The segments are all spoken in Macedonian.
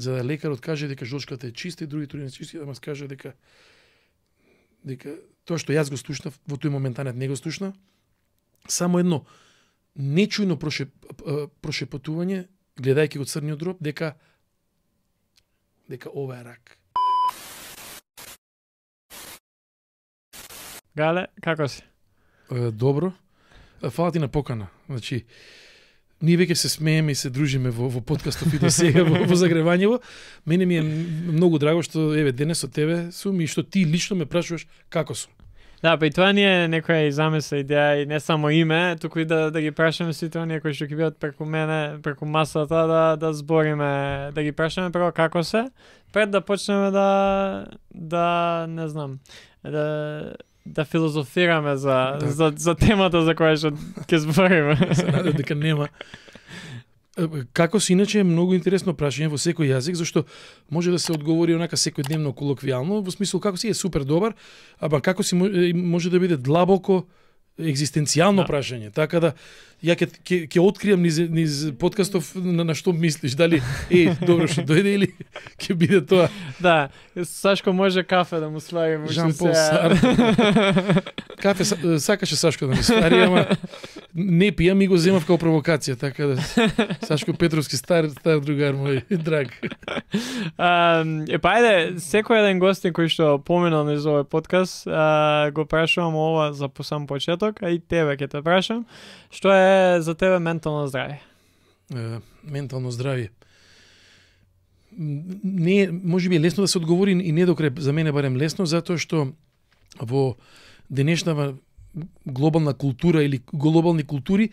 за да лекарот каже дека жолчката е чиста и другите не чисти, ама каже дека тоа што јас го слушнав, во тој моментанет не го слушна, само едно нечујно прошепотување, гледајќи го црниот дроб, дека ова е рак. Гале, како си? Добро. Фала ти на покана. Значи, ние веќе се смееме и се дружиме во подкастов и до сега во загревањево. Мене ми е многу драго што денес со тебе сум и што ти лично ме прашуваш како сум. Да, па и тоа ни е некоја замисла, идеја и не само име, туку и да ги прашаме сите оние кои што ќе бидат преку мене, преку масата да збориме, да ги прашаме прво како се, пред да почнеме да не знам, да филозофираме за темата за која што ќе збориме. Се надев дека нема. Како си иначе е многу интересно прашање во секој јазик, зашто може да се одговори онака секојдневно колоквијално, во смисол како си е супер добар, ама како си може да биде длабоко екзистенцијално прашање. Така да ја ќе откриам низ подкастов на што мислиш, дали добро што дојде или ќе биде тоа. Да, Сашко може кафе да му сварим. Жан Пол Сартр. Кафе сакаше Сашко да ми свари, ама не пијам и го земав као провокација, така да Сашко Петровски стар другар мој драг. Ајде, секој еден гостин кој што поминал низ овој подкаст, го прашувам ова за по сам почеток, а и тебе ќе те прашам. Што е за тебе ментално здравје? Ментално здравје. Не, може би е лесно да се одговори и не докрај, за мене барем лесно, затоа што во денешнава глобална култура или глобални култури,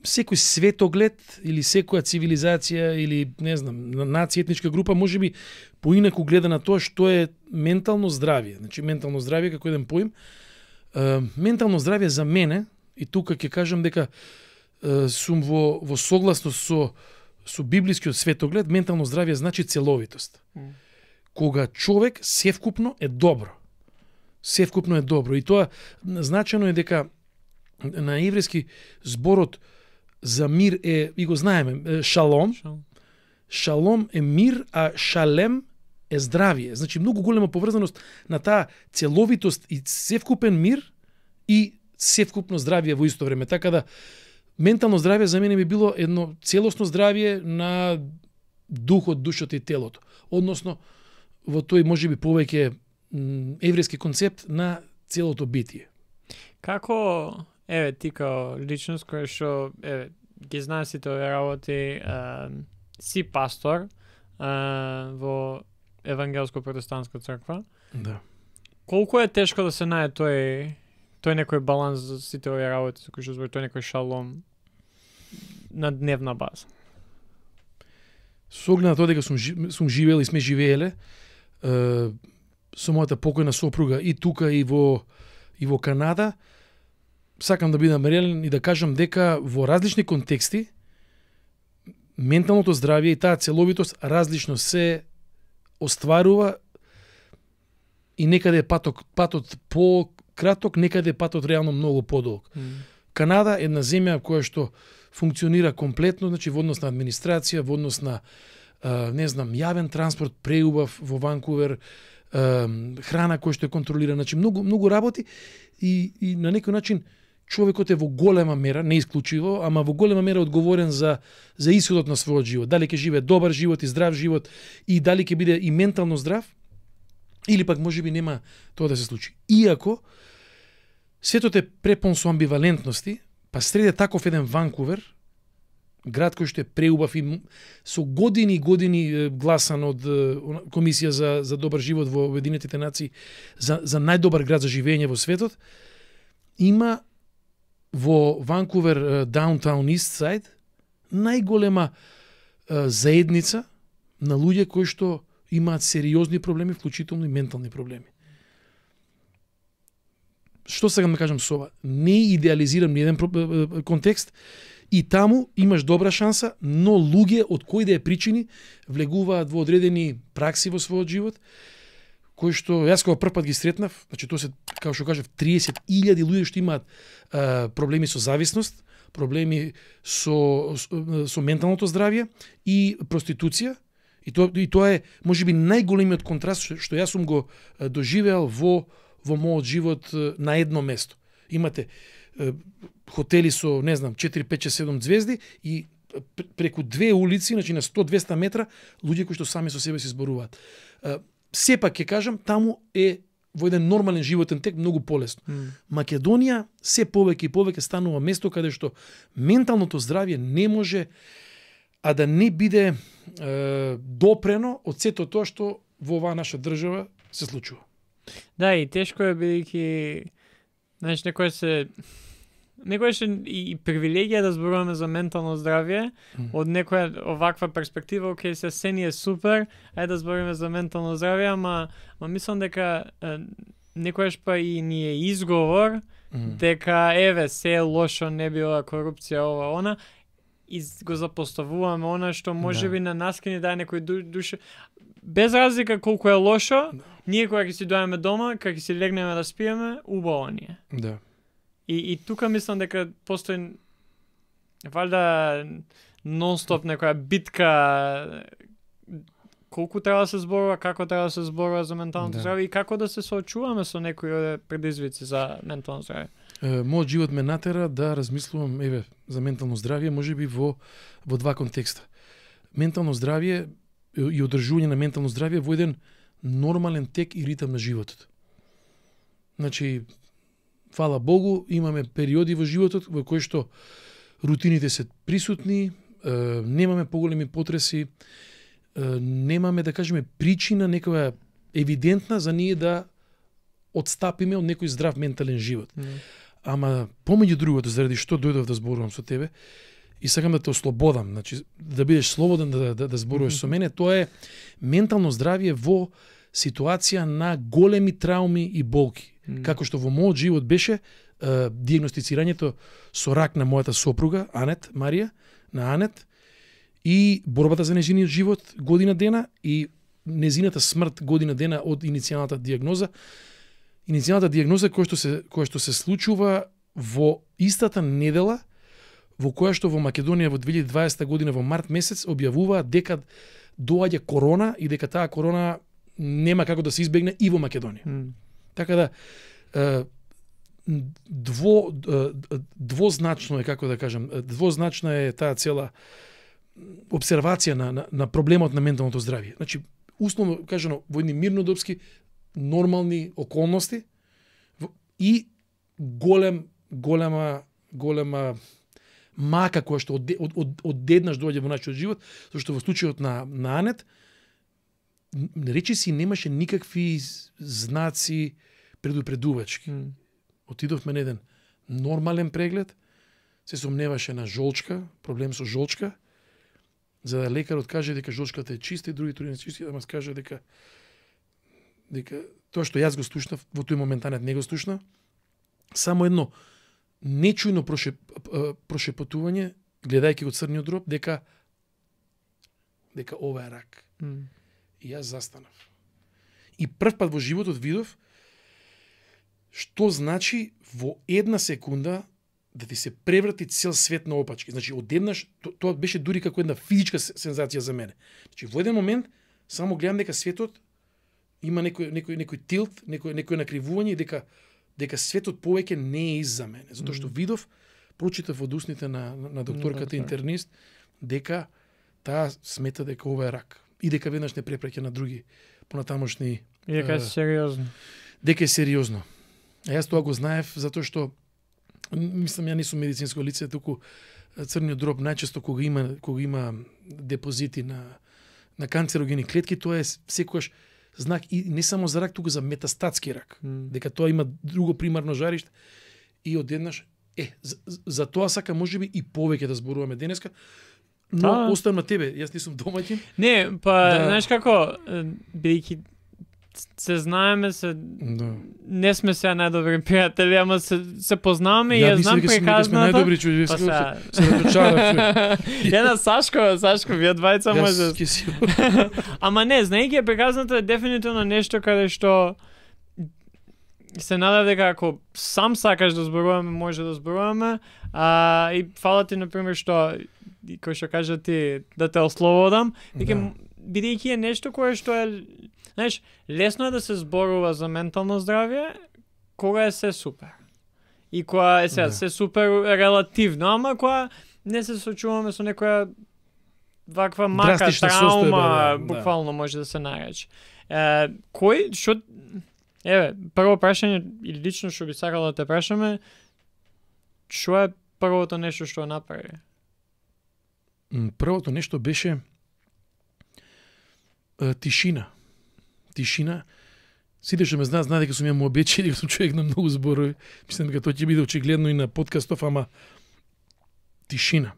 секој светоглед или секоја цивилизација или не знам, нација, етничка група можеби поинаку гледа на тоа што е ментално здравје. Значи ментално здравје како еден поим. Ментално здравје за мене, и тука ќе кажам дека сум во согласност со библискиот светоглед, ментално здравје значи целовитост. Кога човек севкупно е добро. Севкупно е добро. И тоа значено е дека на еврејски зборот за мир е, и го знаеме, шалом. Шалом е мир, а шалем е здравје. Значи многу голема поврзаност на таа целовитост и севкупен мир и севкупно здравје во исто време. Така да ментално здравје за мене би било едно целосно здравје на духот, душата и телото. Односно во тој можеби повеќе еврејски концепт на целото битие. Како ти као личност која што ги знаеш сите овие работи, си пастор во евангелско-протестантска црква. Да. Колку е тешко да се најде тој некој баланс за сите овие работи, за кои што збори тој некој шалом на дневна база? Со оглед на тоа дека сум живеел и сме живееле со мојата покојна сопруга и тука и во Канада, сакам да бидам реален и да кажам дека во различни контексти менталното здравје и таа целовитост различно се остварува и некаде е патот пократок, некаде е патот реално многу подолг. Канада е една земја која што функционира комплетно, значи во однос на администрација, во однос на јавен транспорт, преубав во Ванкувер, храна која што е контролирана, значи многу работи и на некој начин човекот е во голема мера, не исклучиво, ама во голема мера одговорен за исходот на својот живот. Дали ќе живее добар живот и здрав живот и дали ќе биде и ментално здрав, или пак можеби нема тоа да се случи. Иако светот е препон со амбивалентности, па среде таков еден Ванкувер, град кој што е преубав и со години гласан од Комисија за добар живот во Обединетите нации за најдобар град за живење во светот, има во Ванкувер Даунтаун Ист Сайд најголема заедница на луѓе кои што имаат сериозни проблеми, вклучително и ментални проблеми. Што сакам да кажам со ова? Не идеализирам ни еден контекст и таму имаш добра шанса, но луѓе од кои да е причини влегуваат во одредени пракси во својот живот, кои што јас кога прв пат ги сретнав, значи тоа се, како што кажав, 30.000 луѓе што имаат проблеми со зависност, проблеми со менталното здравје и проституција, И тоа е можеби најголемиот контраст што јас сум го доживеал во мојот живот на едно место. Имате хотели со, не знам, 4, 5, 7 звезди и преку две улици, значи на 100-200 метра, луѓе кои што сами со себе се зборуваат. Сепак ќе кажам, таму е во еден нормален животен тек многу полесно. Македонија се повеќе и повеќе станува место каде што менталното здравје не може а да не биде допрено од сето тоа што во оваа наша држава се случува. Да, и тешко е бидејќи некојаш е и привилегија да зборуваме за ментално здравје од некоја оваква перспектива, окей, се ни е супер, ајде да збориме за ментално здравје, ама мислам дека некојаш па и ни е изговор дека еве се е лошо, не била корупција ова она, и го запоставуваме она што можеби на нас ке ни даде некој душа. Без разлика колку е лошо, ние кога ќе си дојдеме дома, кога ќе си легнеме да спиеме, убаво ни е. Да. И тука мислам дека постои валјда нон-стоп некоја битка колку треба да се зборува, како треба да се зборува за менталното здравје и како да се соочуваме со некои предизвици за ментално здравје. Мојот живот ме натера да размислувам за ментално здравје, можеби во два контекста. Ментално здравје и одржување на ментално здравје во еден нормален тек и ритам на животот. Значи, фала Богу, имаме периоди во животот во кои што рутините се присутни, немаме поголеми потреси, немаме, да кажеме, причина некоја евидентна за ние да одстапиме од некој здрав ментален живот. Ама помеѓу другото, заради што дојдов да зборувам со тебе, и сакам да те ослободам, значи да бидеш слободен да зборуваш со мене, тоа е ментално здравје во ситуација на големи трауми и болки. Како што во мојот живот беше диагностицирањето со рак на мојата сопруга, Анет, Марија, на Анет, и борбата за нејзиниот живот година дена и нејзината смрт година дена од иницијалната диагноза. Иницијалната диагноза која што се случува во истата недела во која што во Македонија во 2020 година во март месец објавуваа дека доаѓа корона и дека таа корона нема како да се избегне и во Македонија. Така да двозначно е, како да кажам, двозначна е таа цела обсервација на проблемот на менталното здравје. Значи, условно кажано, во едни мирнодопски, нормални околности и голема мака која што одеднаш доаѓа во нашиот живот, зашто во случајот на Анет, речи си немаше никакви знаци предупредувачки. Отидовме на еден нормален преглед, се сомневаше на жолчка, проблем со жолчка, за да лекарот каже дека жолчката е чиста и другите не чисти, ама скаже дека тоа што јас го слушнав, во тој момент Анет не го слушна, само едно нечујно прошепотување, гледајќи го црниот дроб, дека ова е рак. И јас застанав. И прв пат во животот видов што значи во една секунда да ти се преврати цел свет на опачки. Значи, одеднаш, тоа беше дури како една физичка сензација за мене. Значи, во еден момент, само гледам дека светот има некој тилт, некој накривување и дека светот повеќе не е изза мене. Затоа што видов, прочитав од устните на докторката интернист, дека таа смета дека ова е рак. И дека веднаш не препраќа на други понатамошни... И дека е сериозно. Дека е сериозно. А јас тоа го знаев затоа што мислам, ја не сум медицинско лице, туку црниот дроб најчесто кога има депозити на канцерогени клетки, тоа е секогаш знак и не само за рак, туку за метастатски рак. Дека тоа има друго примарно жариште и одеднаш за тоа сака можеби и повеќе да зборуваме денеска. Но оставам на тебе, јас не сум домаќин. Не, знаеш како, бидејќи се знаеме, не сме сега најдобри пријатели, ама се познаваме и ја знам приказната. Најдобри човек, се дочарав. Една Сашко, вие двајца може. Ама не, знаејќи ја приказната е дефинитивно нешто каде што се надев дека ако сам сакаш да зборуваме, може да зборуваме. И фала ти, например, што кој што кажа ти да те ослободам, бидејќи е нешто кое што е, знаеш, лесно е да се зборува за ментално здравје кога е се супер. И кога е се супер релативно, ама кога не се сочуваме со некоја ваква мака драстична траума, состојба, буквално може да се нарече. Кој, што, прво прашање, или лично што би сакала да те прашаме, што е првото нешто што направи? Првото нешто беше тишина. Тишина. Сите што ме знаат, дека сум ја му обече, дека сум човек на многу зборови. Мислам дека тоа ќе биде очигледно и на подкастов, ама тишина.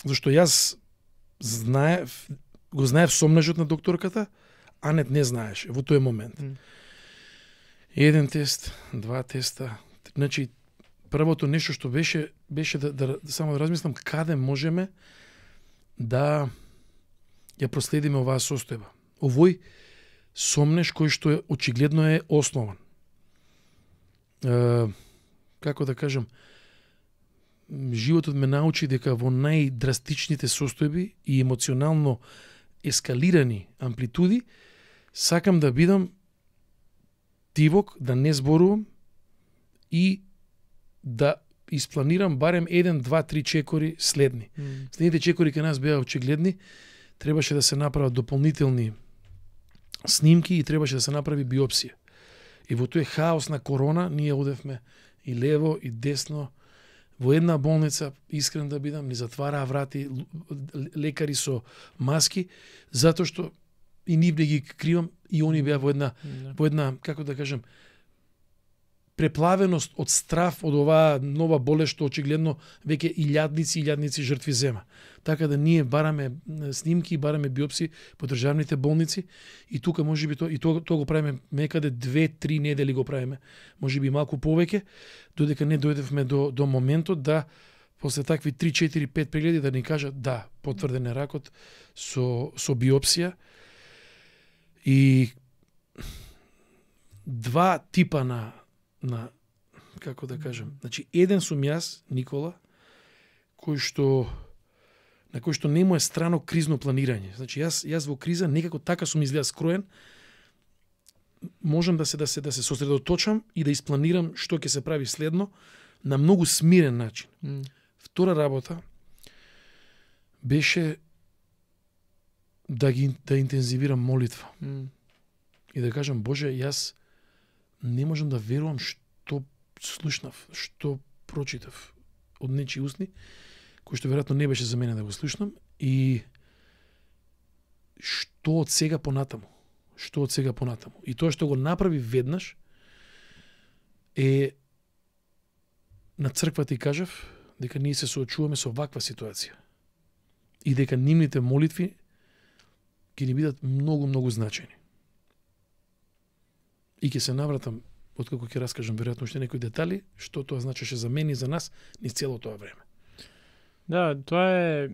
Зашто јас го знаев сомнежот на докторката, Анет не знаеше во тој момент. Еден тест, два теста. Значи, првото нешто што беше да само да размислам каде можеме да ја проследиме оваа состојба. Овој сомнеж кој што е очигледно е основан. Како да кажам, животот ме научи дека во најдрастичните состојби и емоционално ескалирани амплитуди сакам да бидам тивок, да не зборувам и да испланирам барем 1, 2, 3 чекори следни. Следните чекори кај нас беа очигледни, требаше да се направат дополнителни снимки и требаше да се направи биопсија. И во тој хаос на корона ние одевме и лево и десно во една болница, искрен да бидам, ни затвараа врати лекари со маски, затоа што и нивне ги кривам и они беа во една, како да кажам, преплавеност од страв од оваа нова болест што очигледно веќе илјадници жртви зема. Така да ние бараме снимки, бараме биопси по државните болници и тука можеби тоа го правиме некаде 2-3 недели го правиме, можеби малку повеќе, додека не дојдевме до моментот да после такви 3-4-5 прегледи да ни кажат да, потврден е ракот со биопсија. И два типа на како да кажам, значи еден сум јас, Никола, на кој што не му е страно кризно планирање. Значи јас во криза некако така сум изгледа скроен, можам да се сосредоточам и да испланирам што ќе се прави следно на многу смирен начин. Втора работа беше да интензивирам молитва. И да кажам, Боже, јас не можам да верувам што слушнав, што прочитав од нечии усни, кој што веројатно не беше за мене да го слушнам, и што од сега понатаму. И тоа што го направи веднаш е на црквата и кажав дека ние се соочуваме со ваква ситуација и дека нивните молитви ќе ни бидат многу значајни. И ќе се навратам, откако ќе раскажам веројатно уште некои детали, што тоа значеше за мене и за нас низ цело тоа време. Да, тоа е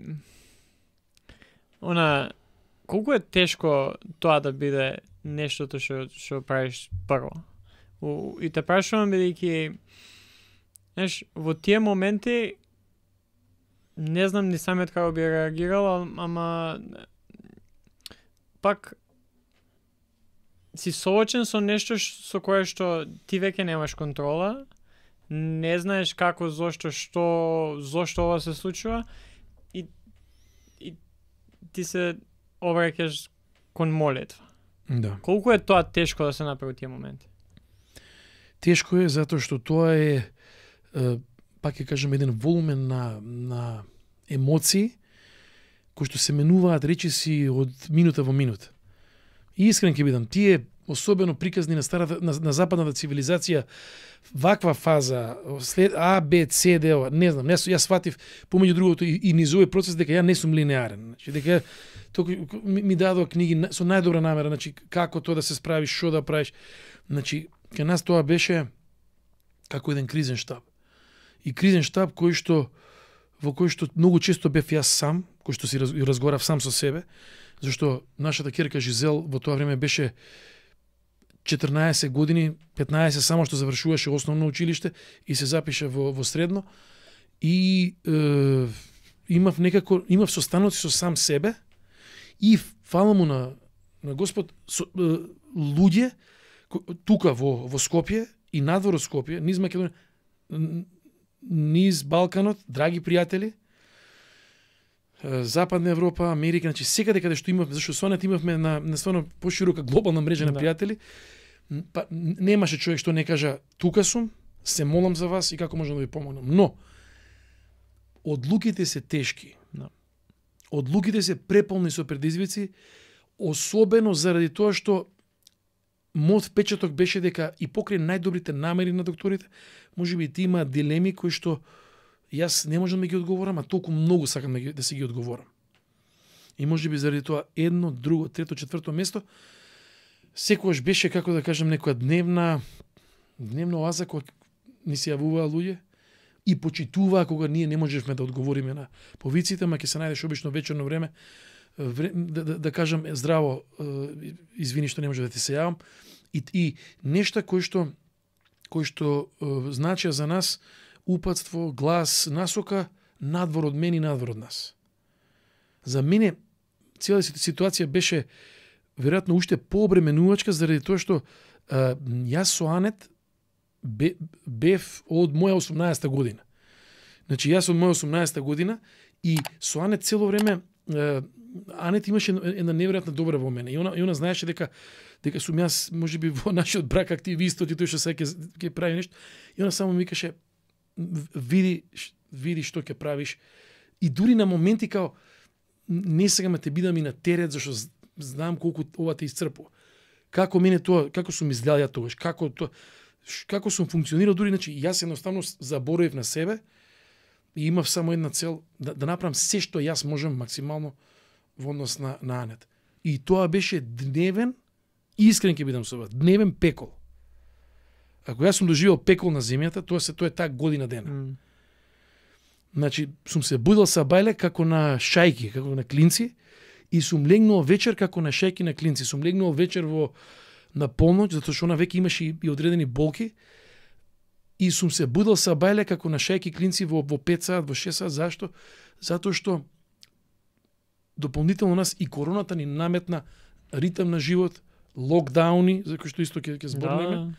колку е тешко тоа да биде нештото што правиш прво. И те прашувам бидејќи знаеш, во тие моменти не знам ни самиот како би реагирал, ама пак си соочен со нешто со кое што ти веќе немаш контрола, не знаеш како, зошто ова се случува и ти се обраќаш кон молитва. Да. Колку е тоа тешко да се направи тие моменти? Тешко е затоа што тоа е пак ќе кажам еден волумен на емоции кои што се менуваат речиси од минута во минута. И искрен ќе бидам, тие особено приказни на западната цивилизација, ваква фаза, след А, Б, С, Д, не знам, јас сватив помеѓу другото и низ овој процес дека ја не сум линеарен. Значи, дека ми дадоа книги со најдобра намера, значи како тоа да се справиш, што да правиш. Значи, кај нас тоа беше како еден кризен штаб. И кризен штаб во кој што многу често бев јас сам, кој што си разговарав сам со себе, зашто нашата ќерка Жизел во тоа време беше 14 години, 15 само што завршуваше основно училиште и се запише во средно, и имав состаноци со сам себе и фала му на Господ луѓе тука во Скопје и надвор од Скопје, низ Македонија, низ Балканот, драги пријатели, Западна Европа, Америка, значи секаде каде што имавме, зашто со Анет имавме на стварно поширока глобална мрежа на пријатели, па немаше човек што не кажа тука сум, се молам за вас и како можам да ви помогнам. Но одлуките се тешки. Одлуките се преполни со предизвици, особено заради тоа што мојот впечаток беше дека и покрај најдобрите намери на докторите, можеби ти има дилеми кои што јас не можам да ги одговорам, а толку многу сакам да си ги одговорам. И можеби заради тоа едно, друго, трето, четврто место, секогаш беше, како да кажем, некоја дневна оаза кога ни се јавуваа луѓе и почитуваа кога ние не можевме да одговориме на повиците, ма ќе се најдеш обично вечерно време, да кажам здраво, извини што не може да ти се јавам, и нешта кои што значија за нас упатство, глас, насока, надвор од мен и надвор од нас. За мене цела ситуација беше веројатно уште пообременувачка заради тоа што јас со Анет бев од моја 18-та година. Значи јас од моја 18-та година и со Анет цело време Анет имаше една неверојатна добра во мене и она знаеше дека сум јас можеби во нашиот брак активистот и тој што сега ќе прави нешто и она само ми викаше види што ќе правиш и дури на моменти као не сега ме те бидам и на терет зашто знам колку ова те исцрпува. Како мене тоа, како сум изгледал ја тогаш, како сум функционирал, дури значи јас едноставно заборавив на себе и имав само една цел да направам се што јас можам максимално во однос на Анет. И тоа беше дневен, искрен ќе бидам со вас, дневен пекол. Ако јас сум доживел пекол на земјата, тоа е таа година дена. Значи, сум се будил са бајле како на шајки, како на клинци, и сум легнал вечер како на шајки на клинци. Сум легнал вечер на полноќ, затоа што она веќе имаше и одредени болки, и сум се будил са бајле како на шајки клинци во 5 саат, во 6 саат. Зашто? Затоа што дополнително нас и короната ни наметна ритм на живот, локдауни, за кои што исто ќе зборниме.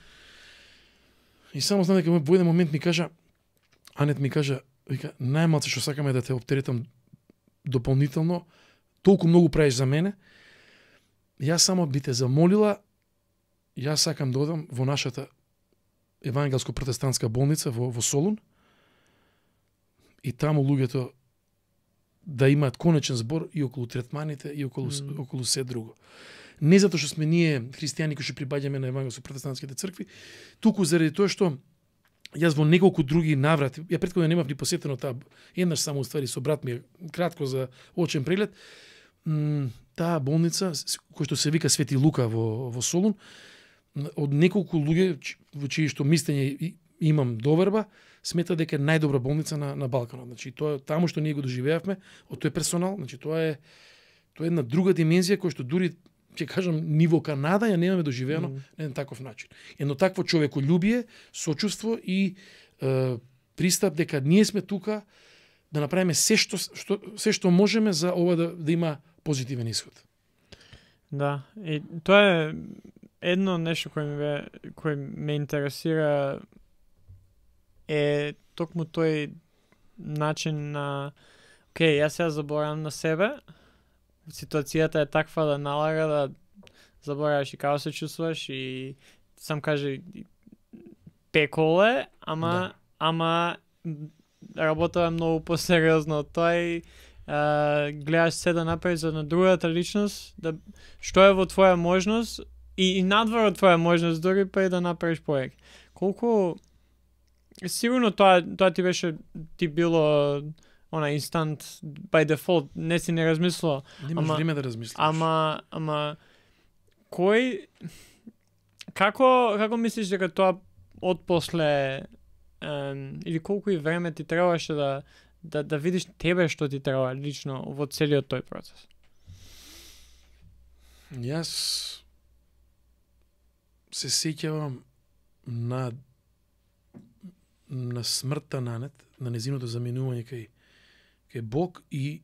И само знам дека во еден момент ми кажа, Анет ми кажа, вика, најмалце што сакам е да те оптеретам дополнително, толку многу правиш за мене, јас само би те замолила, јас сакам да одам во нашата евангелско-протестантска болница во Солун и таму луѓето да имаат конечен збор и околу третманите и околу се друго. Не затоа што сме ние христијани кои што прибаѓаме на евангелско-протестантските цркви, туку заради тоа што јас во неколку други наврати, ја претходно немав ни посетено таа, еднаш само уствари со брат ми кратко за очен преглед, таа болница која што се вика Свети Лука во Солун, од неколку луѓе во чии што мислење имам доверба, смета дека е најдобра болница на Балканот. Значи тоа таму што ние го доживеавме, од тој персонал, значи тоа е една друга димензија која што дури ќе кажам ниво Канада ја немаме доживеано на еден таков начин. Едно такво човеколюбие, сочувство и пристап дека ние сме тука да направиме се што можеме за ова да има позитивен исход. Да, и тоа е едно нешто кој ме интересира е токму тој начин на окей, јас ја заборавам на себе, ситуацијата е таква да налага да забораваш и како се чувствуваш и сам каже пеколе, ама работа е многу посериозно од тоа и гледаш се да направиш за на другата личност, што е во твоја можност и надвор од твоја можност дури па и да направиш повеќе. Колку сигурно тоа ти било она инстант by default, не си не размислила. Немаш време да размислиш. Ама кој како мислиш дека тоа отпосле или колку и време ти требаше да видиш тебе што ти треба лично во целиот тој процес? Јас се сеќавам на смртта на Анет, на незиното заминување кај Бог и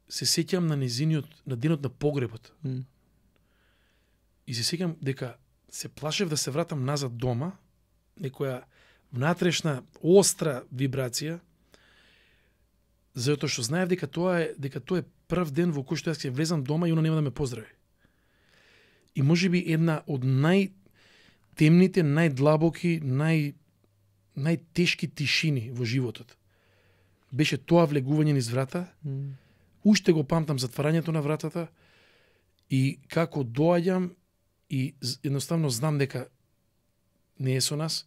се сеќам на на денот на погребот. И се сеќам дека се плашев да се вратам назад дома, некоја внатрешна остра вибрација, затоа што знаев дека тоа е прв ден во кој што јас ќе влезам дома и она нема да ме поздрави. И можеби една од најтемните, најдлабоки, најтешки тишини во животот беше тоа влегување низ врата. Уште го памтам затварањето на вратата и како доаѓам и едноставно знам дека не е со нас.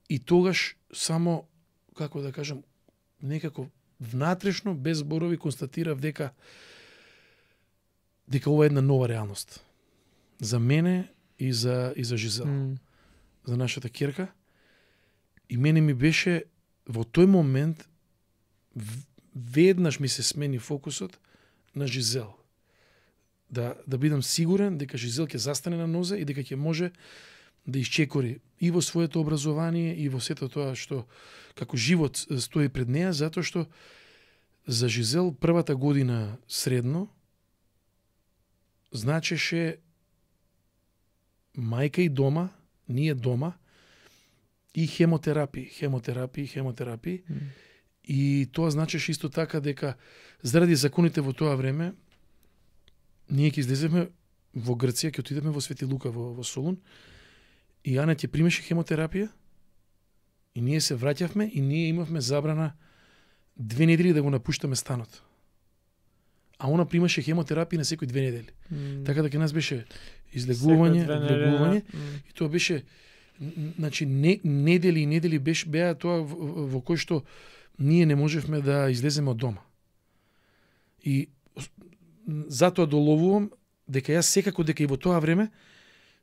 И тогаш само, како да кажам, некако внатрешно, без зборови, констатирав дека ова е една нова реалност. За мене и за Жизел. За нашата ќерка. И мене ми беше во тој момент веднаш ми се смени фокусот на Жизел. Да бидам сигурен дека Жизел ќе застане на нозе и дека ќе може да исчекори и во своето образование и во сето тоа што како живот стои пред неа, затоа што за Жизел првата година средно значеше мајка и дома, ние дома, и хемотерапии. И тоа значеше исто така дека заради законите во тоа време ние ќе излеземе во Грција, ќе отидеме во Свети Лука во Солун и Ана ќе примеше хемотерапија и ние се враќавме и ние имавме забрана 2 недели да го напуштаме станот. А она примаше хемотерапија на секои 2 недели. Така да ке нас беше излегување, влегување и тоа беше, значи недели беа тоа во кој што ние не можевме да излеземе од дома. И затоа доловувам дека јас секако дека и во тоа време,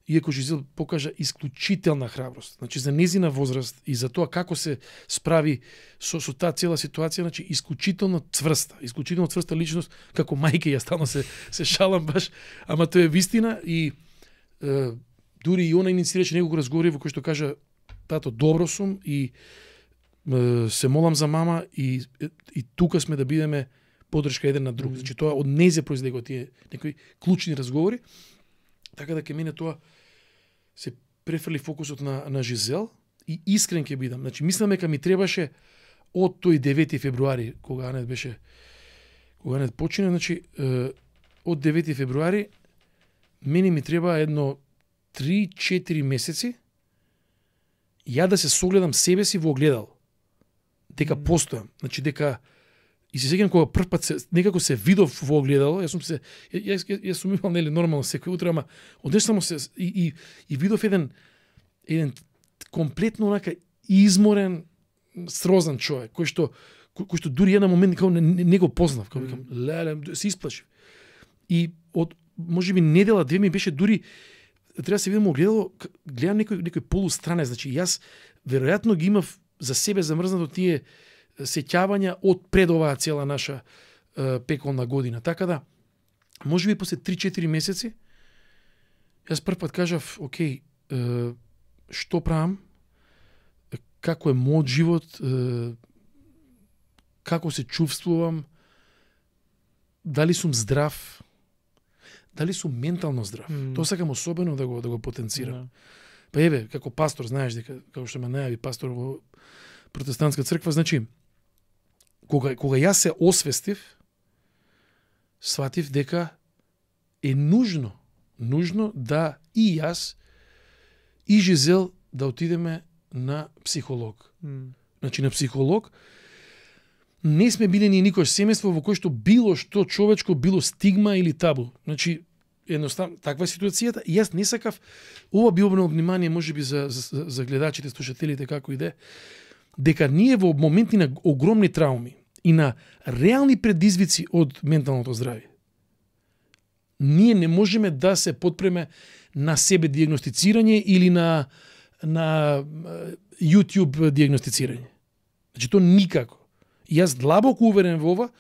иако Жизел покажа исклучителна храброст, значи за незина возраст и за тоа како се справи со таа цела ситуација, значи исклучително цврста личност, како мајка, јас стално се шалам баш, ама тоа е вистина и дури и она инициираше неколку разговори во кој што кажа тато, добро сум и се молам за мама и тука сме да бидеме поддршка еден на друг. Значи тоа од незе произлегува тие некои клучни разговори. Така да ке мене тоа се префрли фокусот на Жизел и искрен ќе бидам. Значи мислам дека ми требаше од тој 9 февруари кога Анет почина, значи од 9 февруари мене ми треба едно 3-4 месеци ја да се согледам себе си во огледало. Дека постојам, значи дека и се сеќам кога прв пат некако се видов во огледало, јас сум имал нели нормално секој утро, ама однештамо се и видов еден комплетно онака изморен, срозан човек, кој што дури една момент не го познав, како викам, се исплашив. И од можеби недела две ми беше дури треба да се видам огледало, гледам некој полустранец, значи јас веројатно ги имав за себе замрзнато тие сеќавања од пред оваа цела наша пеколна година. Така да, можеби после 3-4 месеци, јас прв пат кажав, окей, што правам, како е мојот живот, како се чувствувам, дали сум здрав, дали сум ментално здрав. Тоа сакам особено да го потенцирам. Па еве, како пастор, знаеш дека, како што ме најави пастор во протестантска црква, значи, кога јас се освестив, сватив дека е нужно да и јас и Жизел да отидеме на психолог. Значи на психолог не сме били ни никош семејство во кој што било што човечко било стигма или табу. Значи едноставно таква е ситуацијата и јас не сакав, ова би обрнал внимание можеби за гледачите, слушателите како иде, дека ние во моменти на огромни трауми и на реални предизвици од менталното здравје, ние не можеме да се потпреме на себе диагностицирање или на YouTube диагностицирање. Значи тоа никако. И јас длабоко уверен во ова,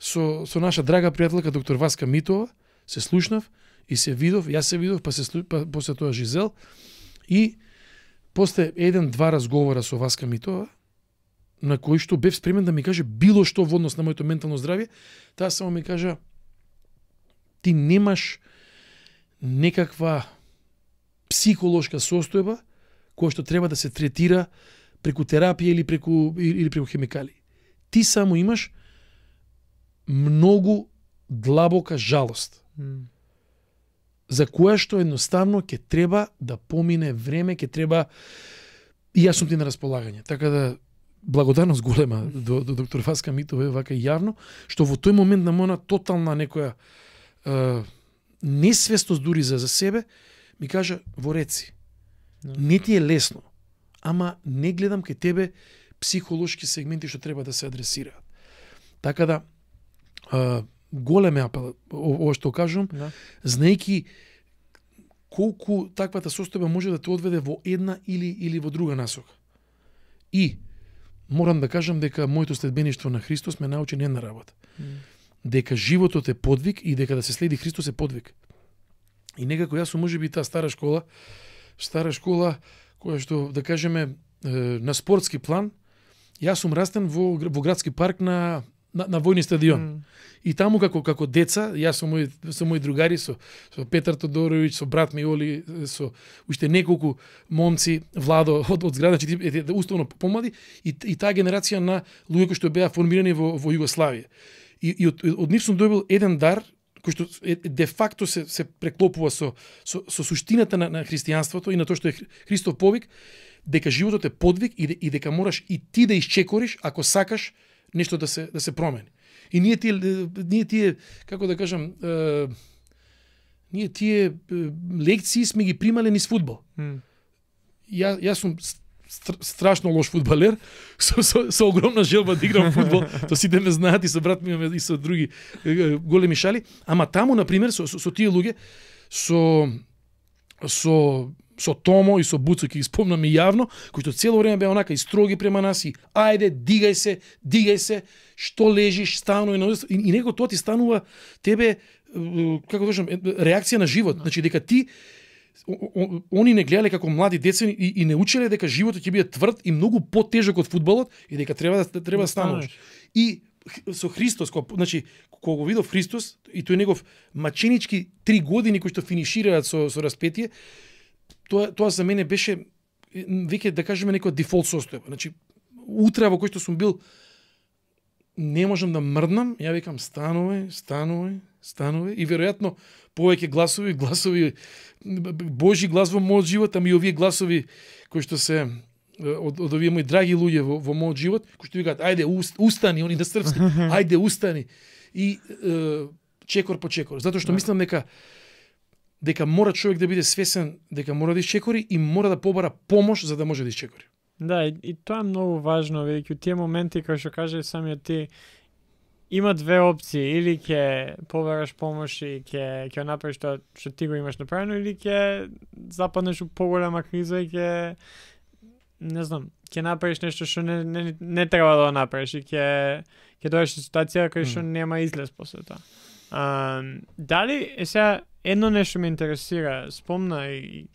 со наша драга пријателка доктор Васка Митова, се слушнав и се видов, јас се видов, после тоа Жизел, и после 1-2 разговора со Васка Митова, на кој што бев спремен да ми каже било што во однос на моето ментално здравје, таа само ми кажа ти немаш некаква психолошка состојба која што треба да се третира преку терапија или преку хемикали. Ти само имаш многу длабока жалост. За која што едноставно ќе треба да помине време, ќе треба и јас сум ти на располагање. Така да благодарност голема до доктор Васка Митова вака јавно, што во тој момент на моја тотална некоја несвестост дури за себе, ми кажа во реци. Не ти е лесно, ама не гледам кај тебе психолошки сегменти што треба да се адресираат. Така да голем е апел ова што кажувам, знаејќи колку таквата состојба може да те одведе во една или во друга насока. И морам да кажам дека моето следбеништво на Христос ме научи не една работа. Дека животот е подвиг и дека да се следи Христос е подвиг. И некако јас сум можеби таа стара школа која што да кажеме на спортски план, јас сум растен во градски парк на војни стадион. И таму како деца, јас со мои другари, со Петар Тодоровиќ, со брат ми Оли, со уште неколку момци, Владо од зграда, уставно помлади, и таа генерација на луѓе кои што беа формирани во Југославија. И од нив сум добил еден дар кој што де факто се преклопува со суштината на христијанството и на тоа што е Христов повик, дека животот е подвиг и дека мораш и ти да исчекориш ако сакаш нешто да се промени. И ние тие како да кажам, ние тие лекции сме ги примале низ фудбал. Јас сум страшно лош фудбалер, со огромна желба да играм фудбал, то сите ме знаат и со брат ми и со други големи шали, ама таму на пример со тие луѓе, со Томо и со Буцо, ќе ги спомнам и јавно, кои што цело време беа онака и строги према нас и ајде, дигај се, што лежиш, станувај, и него тоа ти станува тебе, како да кажам, реакција на живот. Значи дека ти они не гледале како млади деца и не учеле дека животот ќе биде тврд и многу потежок од фудбалот и дека треба да стануваш. И со Христос, значи кога го видов Христос и тој негов маченички 3 години кои што финишираат со распетие, тоа за мене беше веќе да кажеме некоја дефолт состојба. Значи утре во кој што сум бил не можам да мрднам, ја викам станувај и веројатно повеќе гласови Божи глас во мојот живот, ами и овие гласови кои што се од овие мои драги луѓе во мојот живот, кои што викаат ајде устани, они на српски, ајде устани и чекор по чекор, затоа што мислам дека мора човек да биде свесен дека мора да исчекори и мора да побара помош за да може да исчекори. Да, и тоа е многу важно, бидејќи у тие моменти кои што каже самиот ти, има две опции, или ќе побараш помош и ќе направиш тоа што ти го имаш направено, или ќе западнеш у поголема криза и ќе направиш нешто што не треба да го направиш и ќе дојдеш во ситуација кај што нема излез после тоа. Дали сега едно нешто ме интересира, спомна и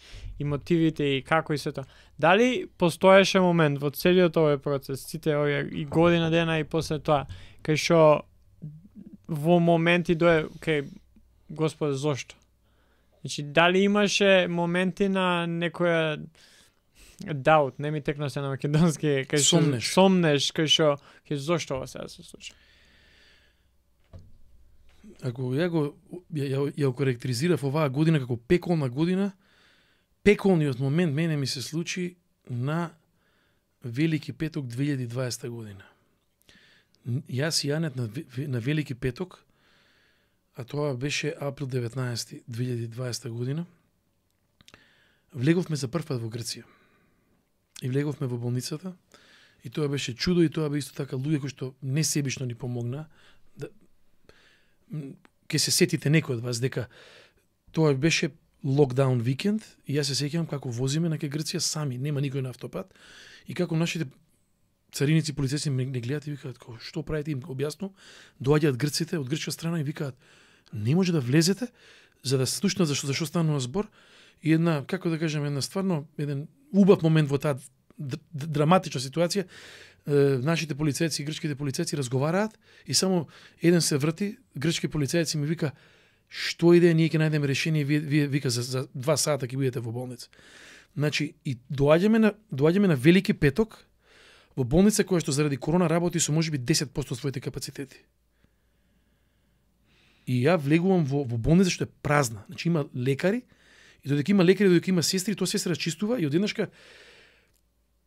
мотивите и како и се тоа. Дали постоеше момент во целиот овој процес, сите овие и година дена и после тоа, кај што во моменти кај Господе зошто? Значи дали имаше моменти на некоја doubt, не ми текна се на македонски, кај што сомнеш, кај што зошто ова сега се случи? Ако ја окарактеризирав оваа година како пеколна година, пеколниот момент мене ми се случи на Велики петок 2020 година. Јас и Јанет на Велики петок, а тоа беше април 19 2020 година, влеговме за прв пат во Грција. И влеговме во болницата, и тоа беше чудо, и тоа бе исто така луѓе кои што несебично ни помогна. Ке се сетите некој од вас дека тоа беше локдаун викенд и јас се сеќавам како возиме на Грција сами, нема никој на автопат и како нашите цариници, полицејци не гледаат и викаат што правите, им објаснувам, доаѓаат грците од грчка страна и викаат не може да влезете за да слушнат за што станува збор и една, како да кажем, една стварно еден убав момент во таа драматична ситуација. Нашите полицајци и грчките полицајци разговараат и само еден се врти, грчки полицајец ми вика што иде, ние ќе најдеме решение, вие вика за 2 сата ќе бидете во болница. Значи и доаѓаме на Велики петок во болница која што заради корона работи со можеби 10% од своите капацитети. И ја влегувам во болница што е празна. Значи има лекари, и додека има лекари, додека има сестри, тоа се расчистува и одеднашка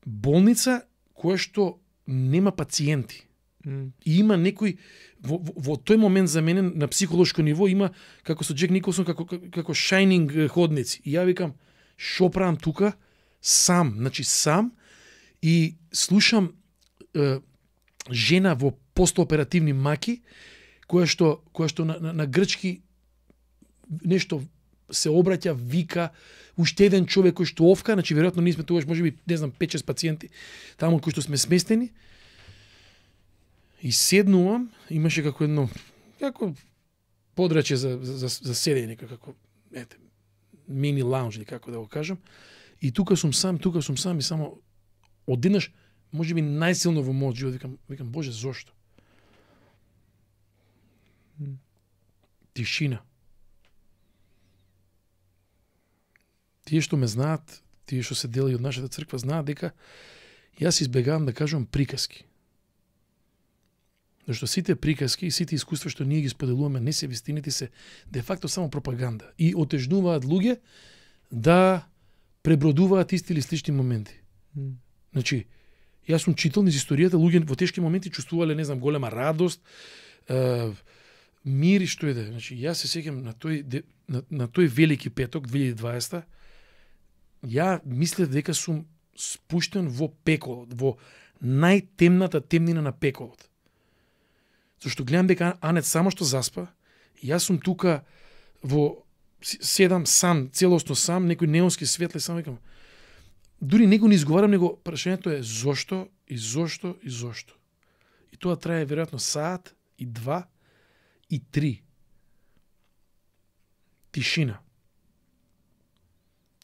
болница која што нема пациенти. И има некој во тој момент за мене на психолошко ниво има како со Джек Николсон како Shining ходници. И ја викам шо правам тука сам, значи сам и слушам жена во постоперативни маки која што на грчки нешто се обраќа, вика, уште еден човек кој што овка, значи веројатно ние сме тогаш можеби, не знам, 5-6 пациенти таму кои што сме сместени. И седнувам, имаше како едно подраче за седење, како мини лаунж или како да го кажам. И тука сум сам и само одеднаш можеби најсилно во мојот живот викам Боже, зошто? Тишина. Тие што ме знаат, тие што се дели од нашата црква, знаат дека јас избегавам да кажувам приказки. Зашто сите приказки и сите искуства што ние ги споделуваме, не се вистините, се де факто само пропаганда и отежнуваат луѓе да пребродуваат исти или слични моменти. Значи, јас сум читал низ историјата, луѓе во тешки моменти чувствувале, не знам, голема радост, мир и што е да. Значи, јас се сеќам на тој Велики петок 2020, ја мислев дека сум спуштен во пеколот, во најтемната темнина на пеколот. Зашто гледам дека Анет само што заспа, јас сум тука седам сам, целосно сам, некој неонски светле, само викам. Дури него не изговарам, него прашањето е зошто и зошто и зошто. И тоа трае веројатно саат и 2 и 3. Тишина.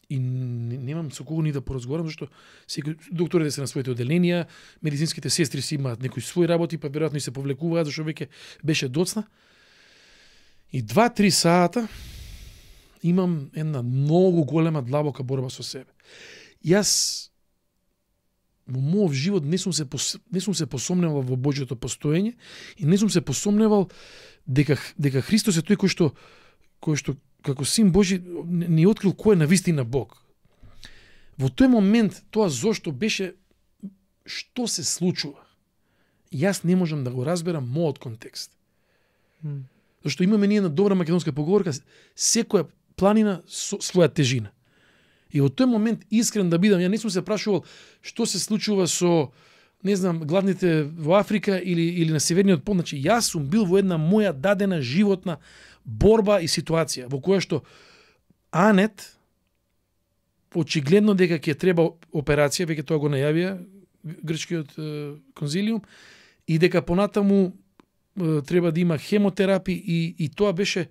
И немам со кого ни да поразговарам, зашто секој докторите се на своите оделенија, медицинските сестри си имаат некои своји работи, па веројатно и се повлекуваат, зашто веќе беше доцна. И 2-3 сата имам една многу голема длабока борба со себе. Јас во мојот живот не сум се посомневал во Божјото постоење и не сум се посомневал дека Христос е тој кој што како син Божи ни открил кој е навистина Бог. Во тој момент тоа зошто беше, што се случува. Јас не можам да го разберам мојот контекст. Зашто имаме ние една добра македонска поговорка, секоја планина со своја тежина. И во тој момент искрен да бидам, ја не сум се прашувал што се случува со, не знам, гладните во Африка или на Северниот пол. Значи, јас сум бил во една моја дадена животна борба и ситуација, во која што Анет очигледно дека ќе треба операција, веќе тоа го најавија грчкиот конзилиум, и дека понатаму треба да има хемотерапија и тоа беше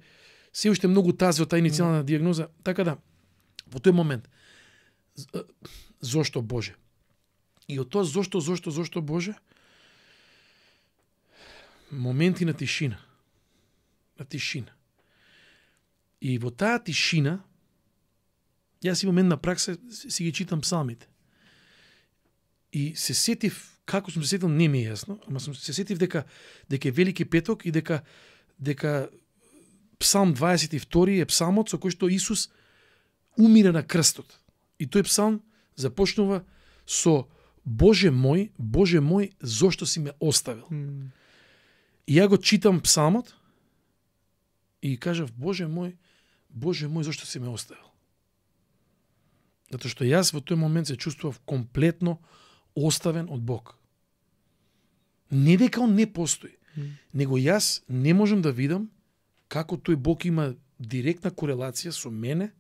се уште многу тази од таа иницијална дијагноза. Така да, во тој момент, зошто Боже? И од тоа зошто Боже? Моменти на тишина. На тишина. И во таа тишина, јас имам една пракса, си ги читам псалмите. И се сетив, како сум се сетил, не ми е јасно, ама се сетив дека е Велики петок и дека Псалм 22 е псалмот со кој што Исус умира на крстот. И тој псалм започнува со Боже мој, зошто си ме оставил? И ја го читам псалмот и кажав, Боже мој, зошто си ме оставил? Затоа што јас во тој момент се чувствував комплетно оставен од Бог. Не дека он не постои, него јас не можам да видам како тој Бог има директна корелација со мене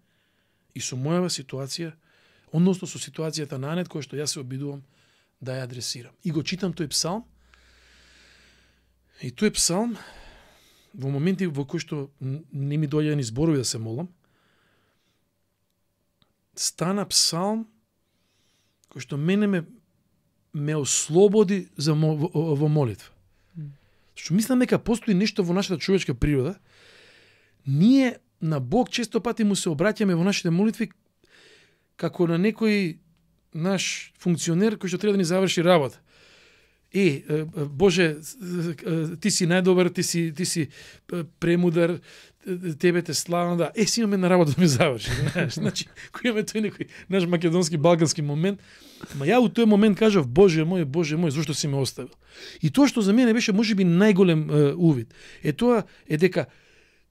и со мојава ситуација, односно со ситуацијата на Анет, која што јас се обидувам да ја адресирам. И го читам тој псалм, и тој псалм, во моменти во кои што не ми доаѓа ни зборови да се молам, стана псалм кој што мене ме ослободи во молитва. Што мислам дека постои нешто во нашата човечка природа. Ние на Бог често пати му се обраќаме во нашите молитви како на некој наш функционер кој што треба да ни заврши работа. Боже, ти си најдобар, ти си премудар, тебе те славам, да. Си имаме на работа да ми заврши. Значи, кој имаме тој некој наш македонски, балкански момент, ма ја у тој момент кажав, Боже мој, зошто си ме оставил? И тоа што за мене беше можеби најголем увид, тоа е дека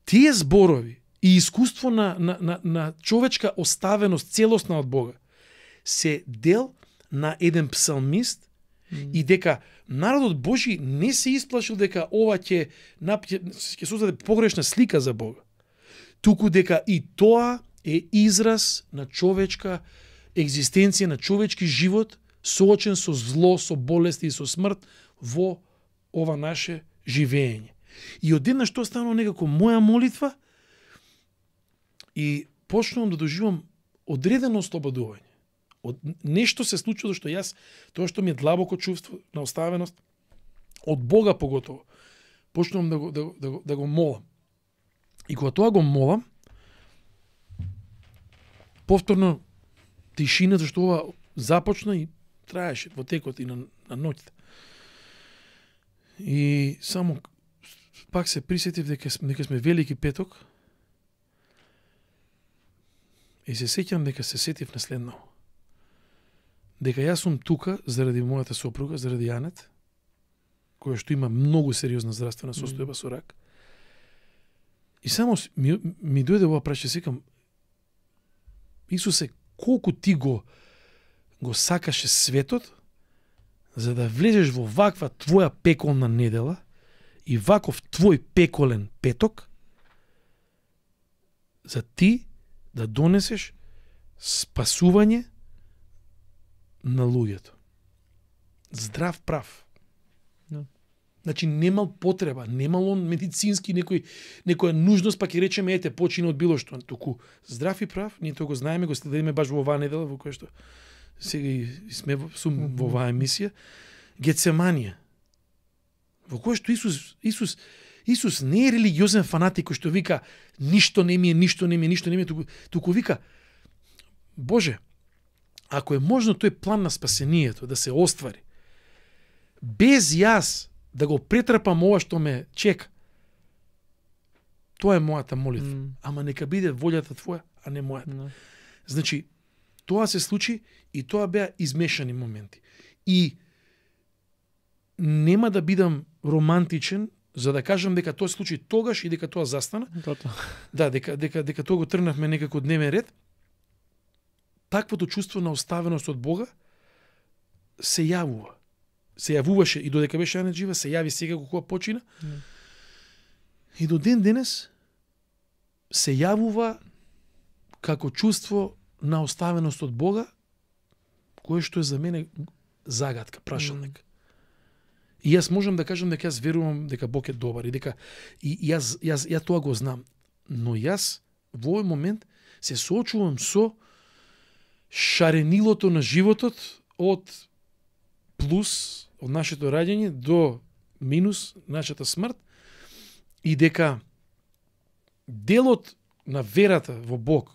тие зборови и искуство на човечка оставеност целосна од Бога се дел на еден псалмист и дека народот Божи не се исплашил дека ова ќе создаде погрешна слика за Бога, туку дека и тоа е израз на човечка екзистенција, на човечки живот, соочен со зло, со болести и со смрт во ова наше живење. И одеднаш тоа станува некако моја молитва и почнувам да доживам одредено ослободување. Нешто се случува што јас, тоа што ми е длабоко чувство на оставеност, од Бога поготово, почнувам да го молам. И кога тоа го молам, повторно тишина, зашто ова започна и траеше во текот и на ноќта. И само пак се присетив дека сме Велики петок и се сеќам дека се сетив на следно. Дека јас сум тука заради мојата сопруга, заради Јанет, која што има многу сериозна здравствена состојба со рак. И само ми дојде ова прашање, секам, Исусе, колку ти го сакаше светот, за да влезеш во ваква твоја пеколна недела и ваков твој пеколен петок, за ти да донесеш спасување на луѓето. Здрав прав. No. Значи немал потреба, немал он медицински некоја нужност, па ќе речеме ете почина од било што, туку здрав и прав, ние тоа го знаеме, го следиме баш во оваа недела во која што сега и сме во оваа емисија, Гетсеманија. Во која што Исус не е религиозен фанатик кој што вика ништо не ми е, туку вика Боже, ако е можно тој план на спасението да се оствари, без јас да го претрпам ова што ме чека, тоа е мојата молитва. Ама нека биде волјата твоја, а не мојата. No. Значи, тоа се случи и тоа беа измешани моменти. И нема да бидам романтичен за да кажам дека тоа се случи тогаш и дека тоа застана. Да, дека тоа го трнавме некако дневен ред. Таквото чувство на оставеност од Бога се јавува. Се јавуваше и додека беше Јанет жива, се јави сега кога почина. И до ден денес се јавува како чувство на оставеност од Бога, кое што е за мене загадка, прашалник. И јас можам да кажам дека јас верувам дека Бог е добар и дека ја тоа го знам. Но јас во овој момент се соочувам со шаренилото на животот од плюс, од нашето раѓање до минус, нашата смрт, и дека делот на верата во Бог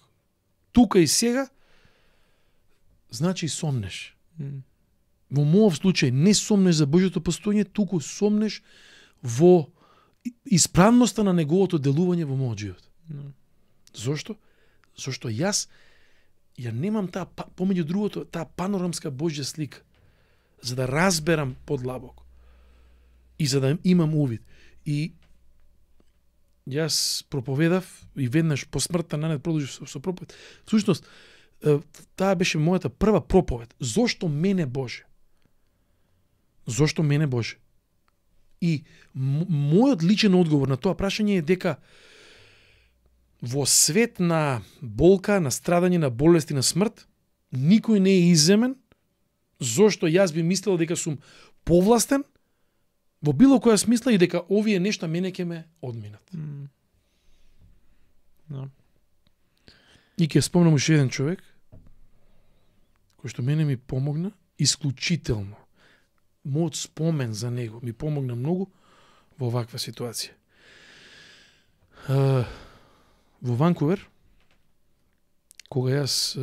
тука и сега значи сомнеш. Во мојов случај не сомнеш за Божјото постојање, туку сомнеш во исправноста на неговото делување во мојот живот. Зошто? Зошто јас ја немам таа, помеѓу другото, таа панорамска Божја слика, за да разберам подлабоко и за да имам увид. И јас проповедав и веднаш по смртта на Јанет продолжив со проповед. Всушност, таа беше мојата прва проповед. Зошто мене Боже? Зошто мене Боже? И мојот личен одговор на тоа прашање е дека во свет на болка, на страдање, на болести, на смрт, никој не е иземен, зошто јас би мислел дека сум повластен во било која смисла и дека овие нешта мене ќе ме одминат. No. И ќе спомнам уште еден човек, кој што мене ми помогна исклучително. Мојот спомен за него ми помогна многу во ваква ситуација. Во Ванкувер, кога јас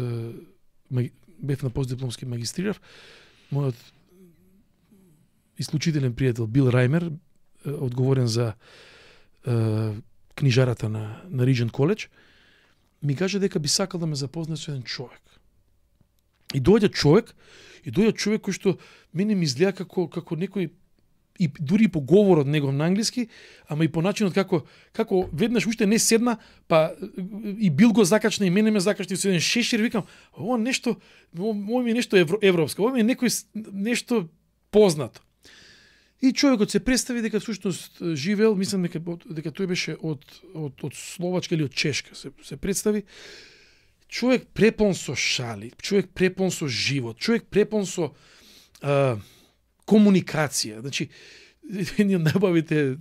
бев на постдипломски магистрирав, мојот исклучителен пријател Бил Раймер, одговорен за книжарата на Regent College, ми кажа дека би сакал да ме запознае со еден човек. И доаѓа човек кој што мене ми изгледа како некој, и дури по говорот негов на англиски, ама и по начинот како веднаш уште не седна, па и Бил го закачна и мене ме закачна со еден шешир, викам, ово нешто, ово ми е нешто европско, ово ми е некој нешто познато. И човекот се представи дека всушност живеел, мислам дека тој беше од Словачка или од Чешка, се представи. Човек препон со шали, човек препон со живот, човек препон со комуникација. Значи, еден од најубавите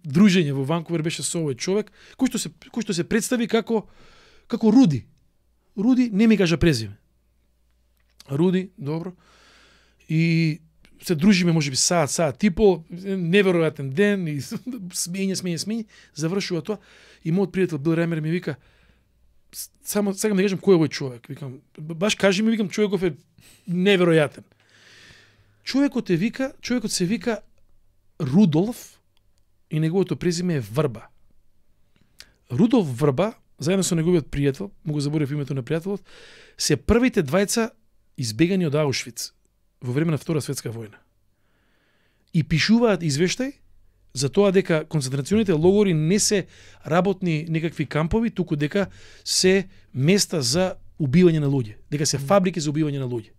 дружења во Ванкувер беше со овој човек, кој што се представи како Руди. Руди, не ми кажа презиме. Руди, добро. И се дружиме можеби саат и пол, неверојатен ден, и смење, завршува тоа. И мојот пријател Бил Раймер ми вика, само сакам да кажам кој е овој човек. Викам, баш кажи ми, викам, човеков е неверојатен. Човекот се вика Рудолф и неговото презиме е Врба. Рудолф Врба, заедно со неговиот пријател, му го заборев името на пријателот, се првите двајца избегани од Аушвиц во време на Втора светска војна. И пишуваат извештај за тоа дека концентрационите логори не се работни некакви кампови, туку дека се места за убивање на луѓе, дека се фабрики за убивање на луѓе.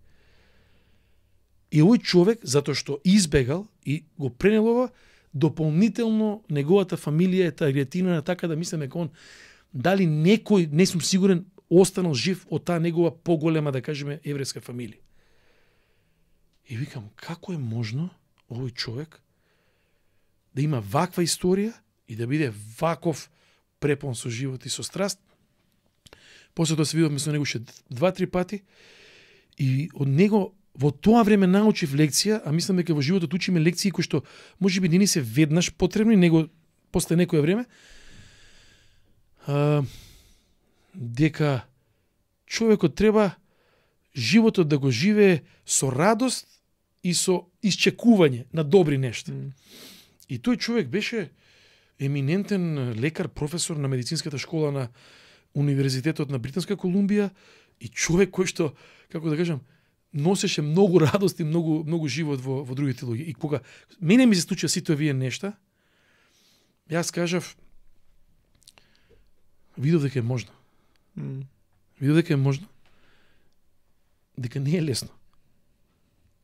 И овој човек, затоа што избегал и го пренел ова, дополнително неговата фамилија е таргетирана така да мислиме дека он дали некој, не сум сигурен, останал жив од таа негова поголема, да кажеме, еврејска фамилија. И викам, како е можно овој човек да има ваква историја и да биде ваков препон со живот и со страст? После тоа се видовме со него уште 2-3 пати и од него во тоа време научив лекција, а мислам дека во животот учиме лекции кои што можеби не ни се веднаш потребни, него после некое време, дека човекот треба животот да го живее со радост и со исчекување на добри нешта. И тој човек беше еминентен лекар, професор на медицинската школа на Универзитетот на Британска Колумбија и човек кој што, како да кажам, носеше многу радост и многу живот во другите луѓе. И кога мене ми се случија сите овие нешта, јас кажав, видов дека е можно. Видов дека е можно. Дека не е лесно.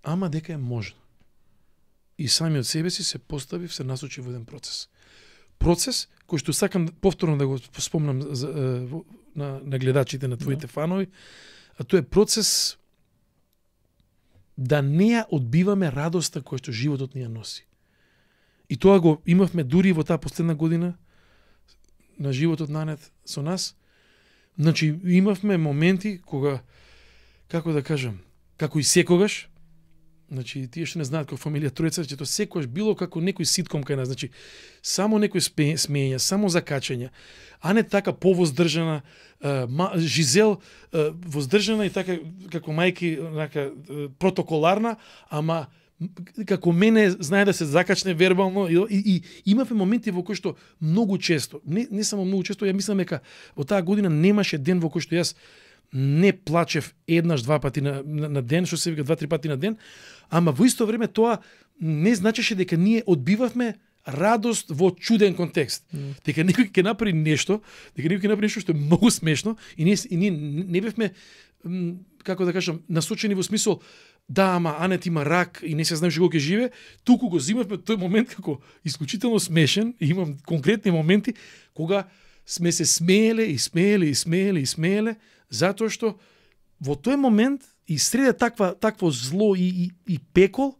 Ама дека е можно. И сами од себе си се поставив, се насочив во еден процес. Процес кој што сакам повторно да го спомнам на гледачите, на твоите фанови, а тоа е процес да не ја одбиваме радоста која што животот ни ја носи. И тоа го имавме дури во таа последна година на животот нанет со нас. Значи, имавме моменти кога, како да кажам, како и секогаш, значи, тие што не знаат како фамилија Тројца, че тоа секогаш било како некој ситком кај нас, значи, само некој смење, само закачања, а не така повоздржана, Жизел воздржана и така како мајки, така протоколарна, ама како мене знае да се закачне вербално и имавме моменти во кои што многу често, не само многу често, ја мислам дека во таа година немаше ден во кој што јас не плачев еднаш, 2 пати на ден, што се вика 2-3 пати на ден, ама во исто време тоа не значеше дека ние одбивавме радост во чуден контекст. Дека некој ќе направи нешто, што е многу смешно и ние не бевме, како да кажам, насочени во смисол да, ама Анет има рак и не се знаеше кога ќе живее, туку го зимавме тој момент како исклучително смешен и имам конкретни моменти кога сме се смееле, затоа што во тој момент и среде такво зло и пекол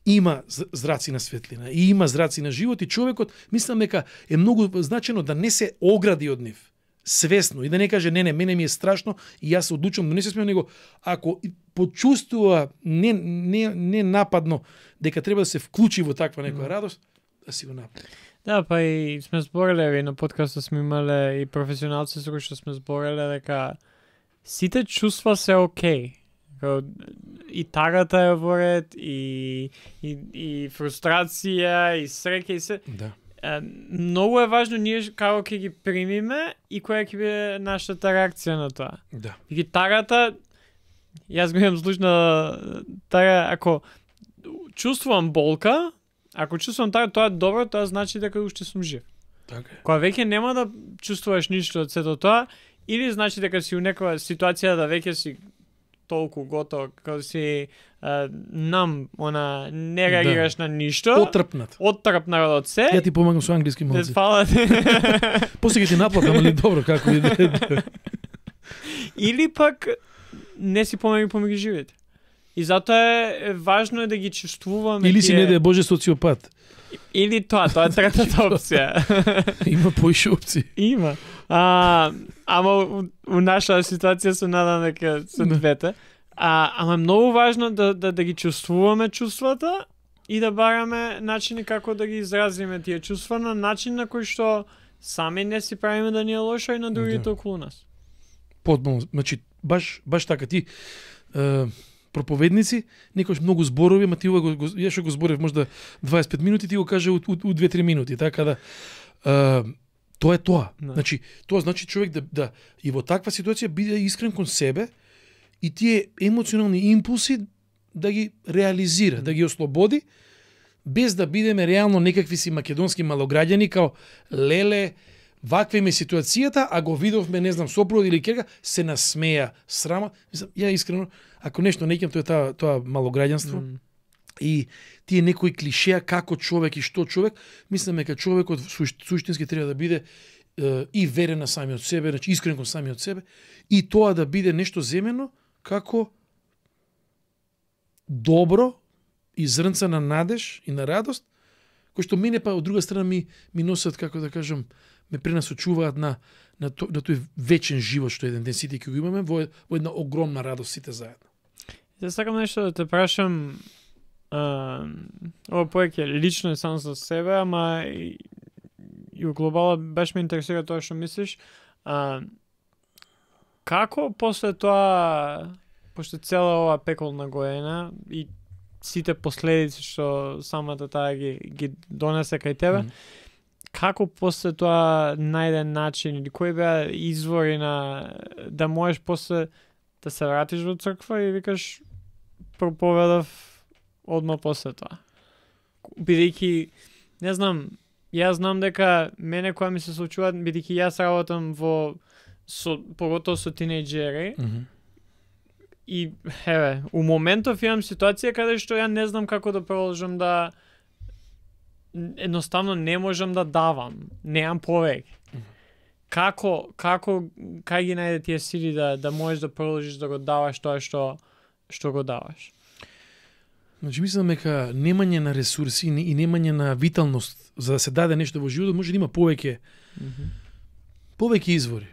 има зраци на светлина и има зраци на живот и човекот, мислам дека е многу значено да не се огради од нив. свесно и да не каже не, мене ми е страшно и јас се одлучувам да не се смеам, него ако почувствува не нападно дека треба да се вклучи во таква некоја радост, да си го направи. Да, па и сме збореле и на подкастот сме имале и професионалци со кои што сме збореле дека сите чувства се окей. И тагата е во ред, и фрустрација, и среќа, и се. Да. Многу е важно ние како ќе ги примиме и која ќе биде нашата реакција на тоа. Да. И тагата, јас го имам слушна тага, ако чувствувам болка, ако чувствувам тага, тоа е добро, тоа значи дека уште сум жив. Така е. Кога веќе нема да чувствуваш ништо од сето тоа, или значи дека си у некоја ситуација да веќе си толку готов, кога си нам, не реагираш на ништо. Оттрпнат од се. Ја ти помагам со англиски малци. Фала ти. После ќе ти наплакам, али добро, како иде. Или пак не си помаги живеете. И затоа е важно е да ги чувствуваме. Или си не да Боже социопат. Или тоа е третата опција. Има поише опции. Има. Ама у наша ситуација се надам дека се двете. Ама е многу важно да ги чувствуваме чувствата и да бараме начини како да ги изразиме тие чувства на начин на кој што сами не си правиме да ни е лошо и на другите околу нас. Потполно, значи баш така ти проповедници, некојаш многу зборови, ама ти ја што го зборев можда 25 минути, ти го каже у 2-3 минути, така да тоа е тоа. No. Значи, тоа значи човек да и во таква ситуација биде искрен кон себе и тие емоционални импулси да ги реализира, да ги ослободи, без да бидеме реално некакви си македонски малограѓани, као леле, ваква им е ситуацијата, а го видовме, не знам, сопруг или керка, се насмеја, срама. Мислам, ја искрено, ако нешто не ќе тоа малограѓанство, и тие некои клишеа како човек и што човек, мислам дека човекот суштински треба да биде и верен на самиот себе, значи искрен кон самиот себе, и тоа да биде нешто земено како добро и зрнца на надеж и на радост, кој што мене па од друга страна ми носат, како да кажам, ме пренасочуваат на тој вечен живот што еден ден сите ќе го имаме во една огромна радост сите заедно. Ја сакам нешто да те прашам, ова повеќе лично е само за себе, ама и у глобала баш ме интересира тоа што мислиш. Како после тоа, пошто цела ова пеколна година и сите последици што самата таа ги донесе кај тебе, како после тоа најде начин или кои беа извори на да можеш после да се вратиш во црква и викаш проповедав одма после тоа. Бидејќи, не знам, јас знам дека мене која ми се случува, бидејќи јас работам поготово со тинејџери, и у моментов имам ситуација каде што ја не знам како да продолжам да едноставно не можам да давам, неам повеќе. Како кај ги најде тие сили да можеш да продолжиш да го даваш тоа што го даваш? Значи мислам дека немање на ресурси и немање на виталност за да се даде нешто во животот може да има повеќе извори.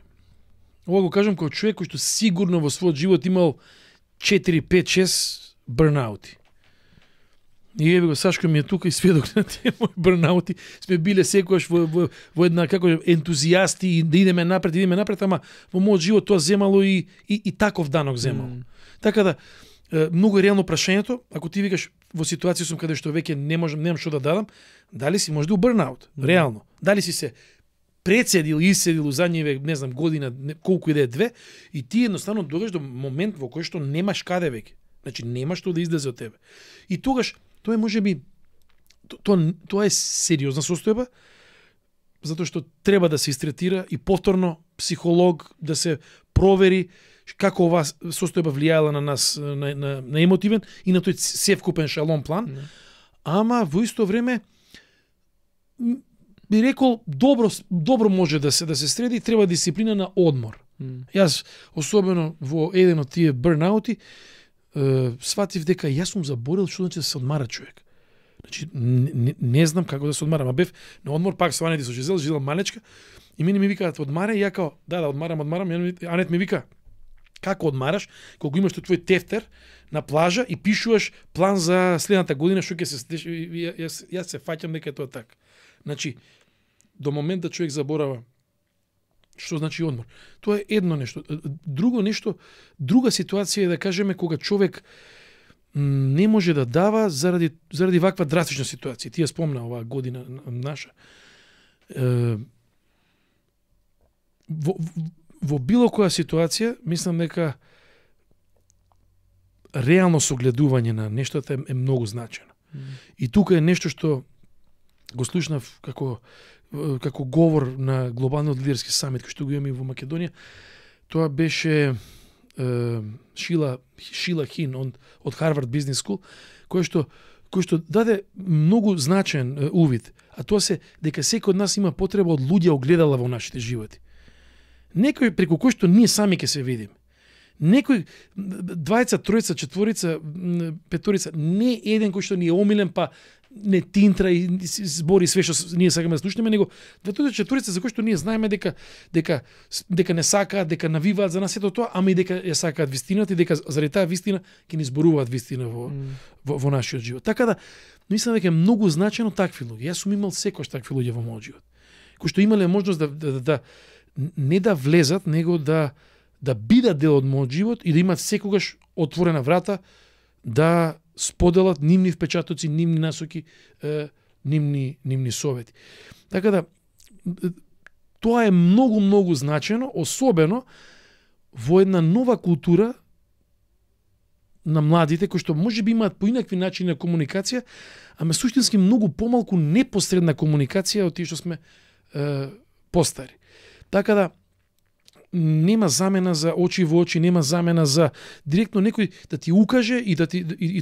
Ова го кажам како човек кој што сигурно во својот живот имал 4, 5, 6 бърнаути. И еве го Сашко ми е тука и сведок на тие мои бърнаути. Сме биле секогаш во една како ентузијасти и да идеме напред, ама во мојот живот тоа земало и таков данок земало. Така да многу е реално прашањето, ако ти викаш во ситуација сум каде што веќе немам што да дадам, дали си може да бърнаут? Реално. Дали си се председил и иседил задниве, не знам, година, колку и да е две, и ти едноставно дојдеш до момент во кој што немаш каде веќе. Значи немаш што да излезе од тебе. И тогаш тоа е можеби тоа е сериозна состојба, затоа што треба да се истретира и повторно психолог да се провери како оваа состојба влијала на нас на емотивен и на тој севкупен шалом план. Ама во исто време би рекол добро може да се среди, треба дисциплина на одмор. Јас особено во еден од тие бърнаути сватив дека јас сум заборел што значи да се одмара човек. Значи, не знам како да се одмарам. А бев на одмор пак со Анет и со Жизел, Жизел малечка, и мене ми викаат одмарај, ја као, да, одмарам, Анет ми вика, како одмараш, кога имаш твој тефтер на плажа и пишуваш план за следната година, што ќе се деша, јас се фаќам дека е тоа така. Значи, до момента човек заборава што значи одмор. Тоа е едно нешто. Друго нешто, друга ситуација е да кажеме кога човек не може да дава заради ваква драстична ситуација. Ти ја спомна оваа година наша. Во било која ситуација, мислам дека реално согледување на нештата е многу значено. И тука е нешто што го слушнав како говор на глобалниот лидерски самит кој што го имаме во Македонија. Тоа беше Шила Хин од Harvard Business School, кој што даде многу значаен увид, а тоа се дека секој од нас има потреба од луѓе огледала во нашите животи. Некој преку кој што ние сами ќе се видиме. Некој двајца, тројца, четворица, петорица, не еден кој што ни е омилен, па не тинтра и збори све што ние сакаме да слушнеме, него двајца, четворица за кој што ние знаеме дека не сакаат, дека навиваат за нас сето тоа, ама и дека ја сакаат вистината и дека заради таа вистина ќе ни зборуваат вистина во нашиот живот. Така да мислам дека е многу значено такви луѓе. Јас сум имал секојаш такви луѓе во мојот живот, кои што имале можност да не да влезат, него да бидат дел од мојот живот и да имат секогаш отворена врата да споделат нивни впечатоци, нивни насоки, нивни совети. Така да тоа е многу значено, особено во една нова култура на младите кои што можеби имаат поинакви начини на комуникација, ама суштински многу помалку непосредна комуникација од тие што сме постари. Така да нема замена за очи во очи, нема замена за директно некој да ти укаже и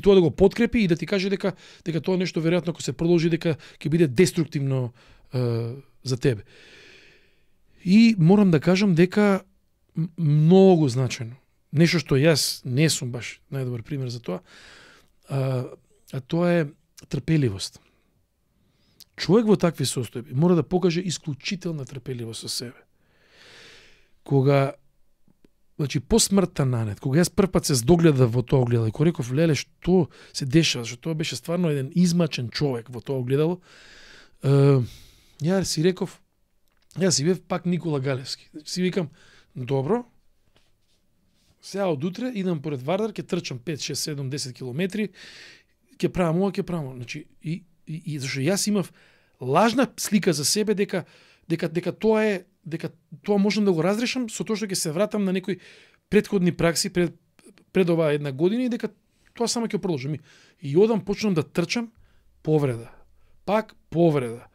тоа да го подкрепи и да ти каже дека тоа нешто веројатно ако се продолжи дека ќе биде деструктивно за тебе. И морам да кажам дека многу значено, нешто што јас не сум баш најдобар пример за тоа, а тоа е трпеливост. Човек во такви состојби мора да покаже исклучителна трпеливост со себе. Кога, значи, по смртта на Анет, кога јас првпат се здогледав во тоа огледало и кога реков, леле, што се дешава, што тоа беше стварно еден измачен човек во тоа огледало, ја си реков, јас си бев пак Никола Галевски. Си викам, добро, сега од утре идам поред Вардар, ќе трчам 5, 6, 7, 10 километри, ќе правам ова, ќе правам. Значи, и зашто јас имав лажна слика за себе дека тоа можам да го разрешам со тоа што ќе се вратам на некои претходни пракси пред оваа една година и дека тоа само ќе продолжам. И одам, почнам да трчам, повреда. Пак повреда.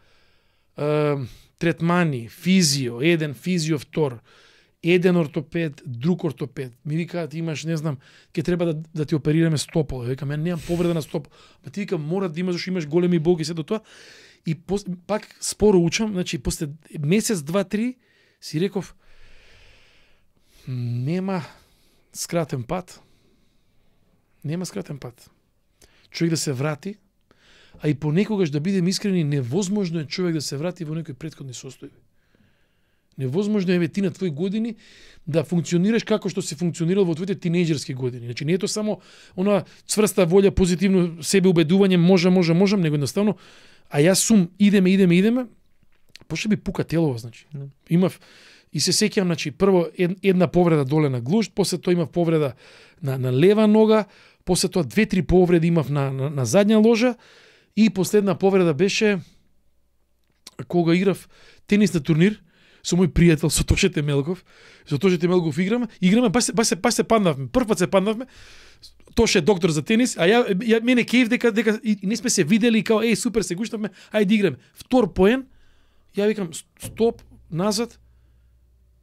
Третмани, физио, еден физио, втор, еден ортопед, друг ортопед. Ми викаат, имаш, не знам, ќе треба да ти оперираме стопало. Викам, ја немам повреда на стопало. Ма ти викам, мора да имаш, зашто имаш големи болки се до тоа. И пак споро учам, значи после месец, 2-3 си реков нема скратен пат. Нема скратен пат. Човек да се врати, а и понекогаш да бидем искрени, невозможно е човек да се врати во некои претходни состојби. Невозможно е ти на твои години да функционираш како што си функционирал во твоите тинејџерски години. Значи не е тоа само она цврста волја, позитивно себе убедување, можам, него едноставно, а јас сум идеме, почне би пука телово, значи. Имав и се сеќавам, значи прво една повреда доле на глушт, после тоа имав повреда на лева нога, после тоа 2-3 повреди имав на задња ложа и последна повреда беше кога играв тенис на турнир со мој пријател, со Тоше Темелков. Со Тоше Темелков играме, па се паднавме. Првпат се паднавме. Тоше е доктор за тенис, а ја мене кејв дека и не сме се видели и као супер се гуштавме, ајде играме. Втор поен, ја викам стоп, назад.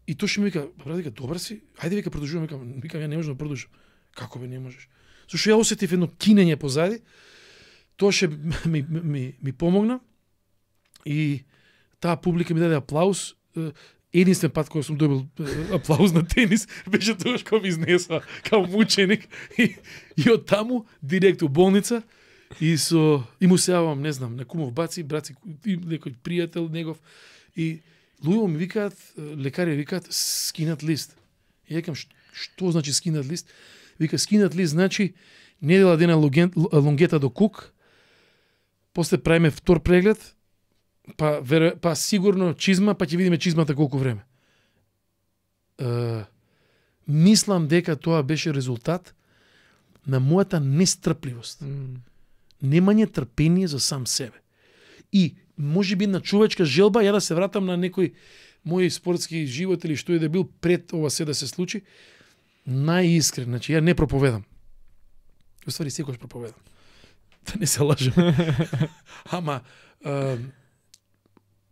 И Тоше ми вика, брат, вика, добар си, ајде вика продолжуваме, викам ја не можам да продолжам. Како бе не можеш? Зашто ја осетив едно кинење позади. Тоше ми помогна и таа публика ми даде аплауз. Единствен пат кога сум добил аплауз на тенис беше тоа што ми изнесла као мученик и од таму директ у болница И му се јавам, не знам, на кумов баци, браци, некој пријател негов. И луѓе ми викаат, лекари викаат, скинат лист. И јакам, што значи скинат лист? Вика, скинат лист значи недела дена лонгета до кук, после правиме втор преглед, па сигурно чизма, па ќе видиме чизмата колку време. Мислам дека тоа беше резултат на мојата нестрпливост. Немање трпение за сам себе. И може би на човечка желба ја да се вратам на некој мој спортски живот или што и да бил пред ова се да се случи, најискрен, значи ја не проповедам. Уствари секојаш проповедам. Да не се лажам. Ама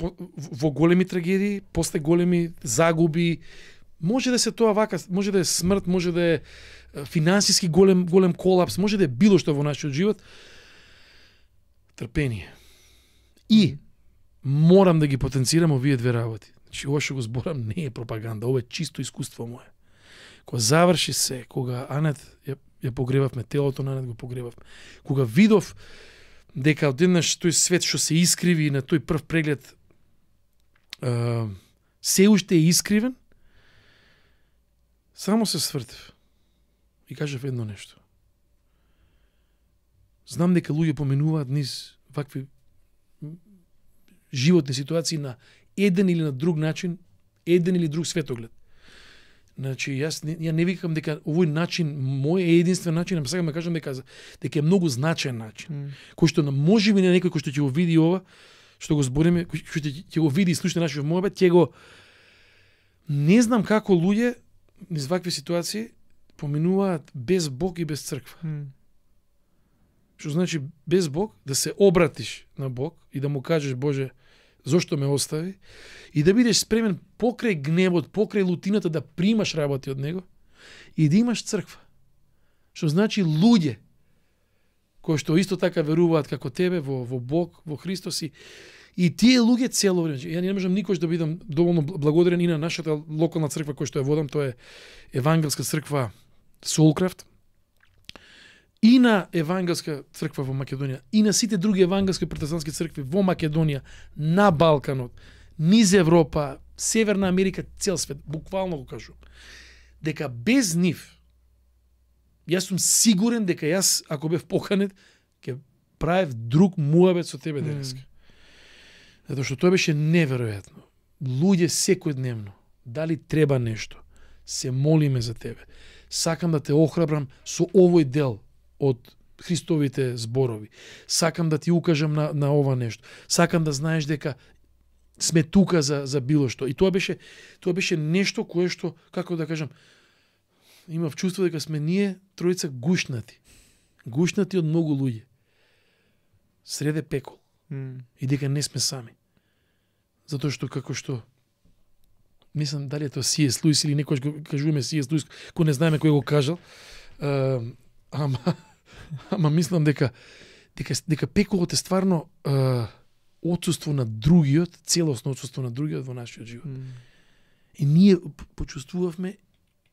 во големи трагедии, после големи загуби, може да се тоа вака, може да е смрт, може да е финансиски голем колапс, може да е било што во нашиот живот. Трпение. И морам да ги потенцирам овие две работи. Значи, ова што го зборам не е пропаганда, ова е чисто искуство мое. Кога заврши се, кога Анет ја погребавме, телото на Анет го погребавме, кога видов дека одеднаш тој свет што се искриви на тој прв преглед се уште е искривен, само се свртев и кажав едно нешто. Знам дека луѓе поминуваат низ вакви животни ситуации на еден или на друг начин, еден или друг светоглед. Значи, ја не викам дека овој начин мој е единствен начин, ама сакам да кажам дека е многу значаен начин. Кој што можеби на некој кој што ќе го види ова, што го збориме, кој што ќе го види и слуша нашиот мојбет, ќе го не знам како луѓе низ вакви ситуации поминуваат без Бог и без црква. Што значи без Бог да се обратиш на Бог и да му кажеш Боже, зошто ме остави, и да бидеш спремен покрај гневот, покрај лутината да примаш работи од него и да имаш црква. Што значи луѓе кои што исто така веруваат како тебе во Бог, во Христос и тие луѓе цело време. Ја не можам никош да бидам доволно благодарен и на нашата локална црква која што ја водам, тоа е Евангелска црква Солкрафт, и на Евангелска црква во Македонија, и на сите други евангелски протестантски цркви во Македонија, на Балканот, низ Европа, Северна Америка, цел свет, буквално го кажувам, дека без нив, јас сум сигурен дека јас, ако бев поканет, ќе правев друг муабет со тебе денеска. Затоа што тоа беше неверојатно. Луѓе секојдневно, дали треба нешто, се молиме за тебе. Сакам да те охрабрам со овој дел од Христовите зборови. Сакам да ти укажам на ова нешто. Сакам да знаеш дека сме тука за било што. И тоа беше нешто кое што, како да кажам, имав чувство дека сме ние тројца гушнати. Гушнати од многу луѓе. Среде пекол. И дека не сме сами. Затоа што како што мислам дали е тоа C.S. Луис или некојаш го кажуваме C.S. Луис, кој не знаеме кој го кажал. Ама мислам дека пеколот е стварно отсуство на другиот, целосно отсуство на другиот во нашиот живот. И ние почувствувавме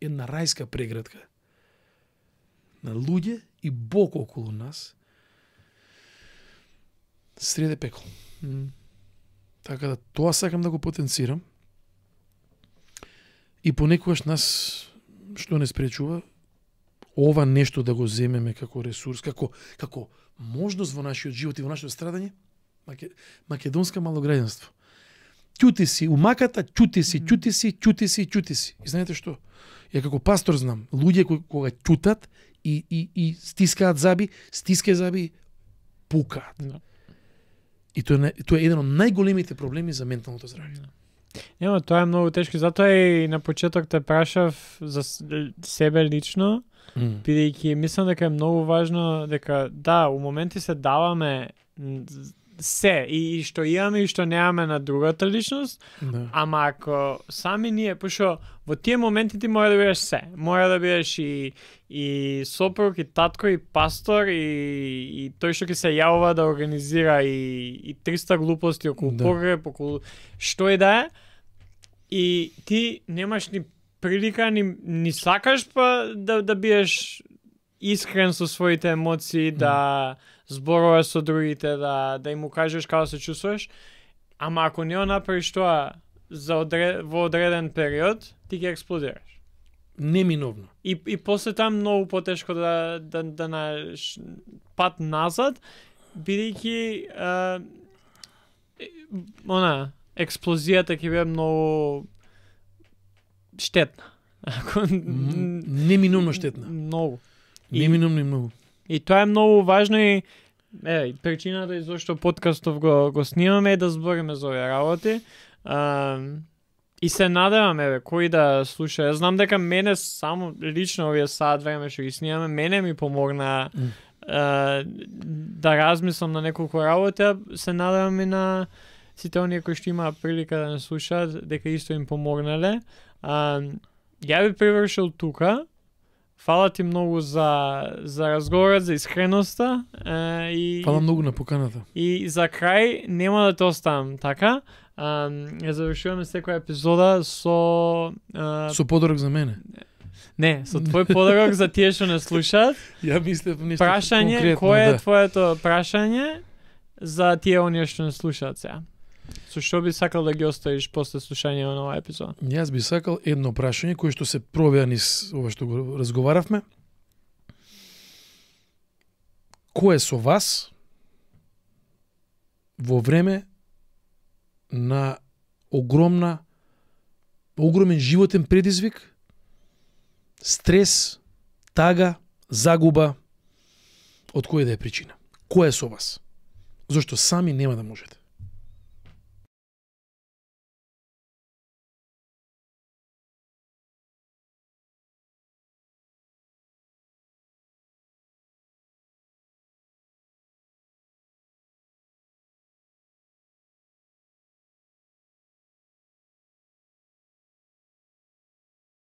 една рајска преградка на луѓе и Бог околу нас среде пекол. Така да тоа сакам да го потенцирам и понекогаш нас што не спречува ова нешто да го земеме како ресурс, како можност во нашиот живот и во нашето страдање, македонска малограѓанство. Ќути си, умаката, ќути си. И знаете што? Ја како пастор знам, луѓе кога ќутат и стискаат заби, пукаат. No. И тоа е еден од најголемите проблеми за менталното здравје. Нема, тоа е многу тешко, затоа и на почеток те прашав за себе лично, бидејќи мислам дека е многу важно дека да, у моменти се даваме се и што имаме и што немаме на другата личност, ама ако сами ние, пошто во тие моменти ти мора да бидеш се, мора да бидеш и сопруг, и татко, и пастор, и тој што ќе се јавува да организира и 300 глупости околу погреб, околу што и да е, и ти немаш ни прилика, ни сакаш па да бидеш искрен со своите емоции, да зборуваш со другите, да им кажеш како се чувствуваш, ама ако не го направиш тоа во одреден период, ти ќе експлодираш. Неминовно. И после тоа многу потешко да најдеш пат назад, бидејќи експлозијата ќе биде многу штетна. Неминовно штетна. Многу. Неминовно и многу. И тоа е многу важно и причината и зашто подкастов го снимаме е да збориме за овие работи. И се надевам, кој да слуша. Јас знам дека мене само лично овие сат време што ги снимаме, мене ми помогна да размислам на неколку работи, се надевам и на сите оние кои што имаа прилика да не слушаат, дека исто им помогнале. Ја би привршил тука. Фала ти многу за разговорот, за искреноста. Фала многу на поканата. И за крај, нема да те оставам така. Ја завршуваме секоја епизода со подарок за мене. Не, со твој подарок за тие што не слушаат. Ја мислев нешто прашање, конкретно, кој е твоето прашање за тие оние што не слушаат сега? Со што би сакал да ги оставиш после слушање на овој епизод? Јас би сакал едно прашање кое што се провеа низ ова што го разговаравме. Кој е со вас во време на огромен животен предизвик, стрес, тага, загуба, од која да е причина? Кој е со вас? Зошто сами нема да можете.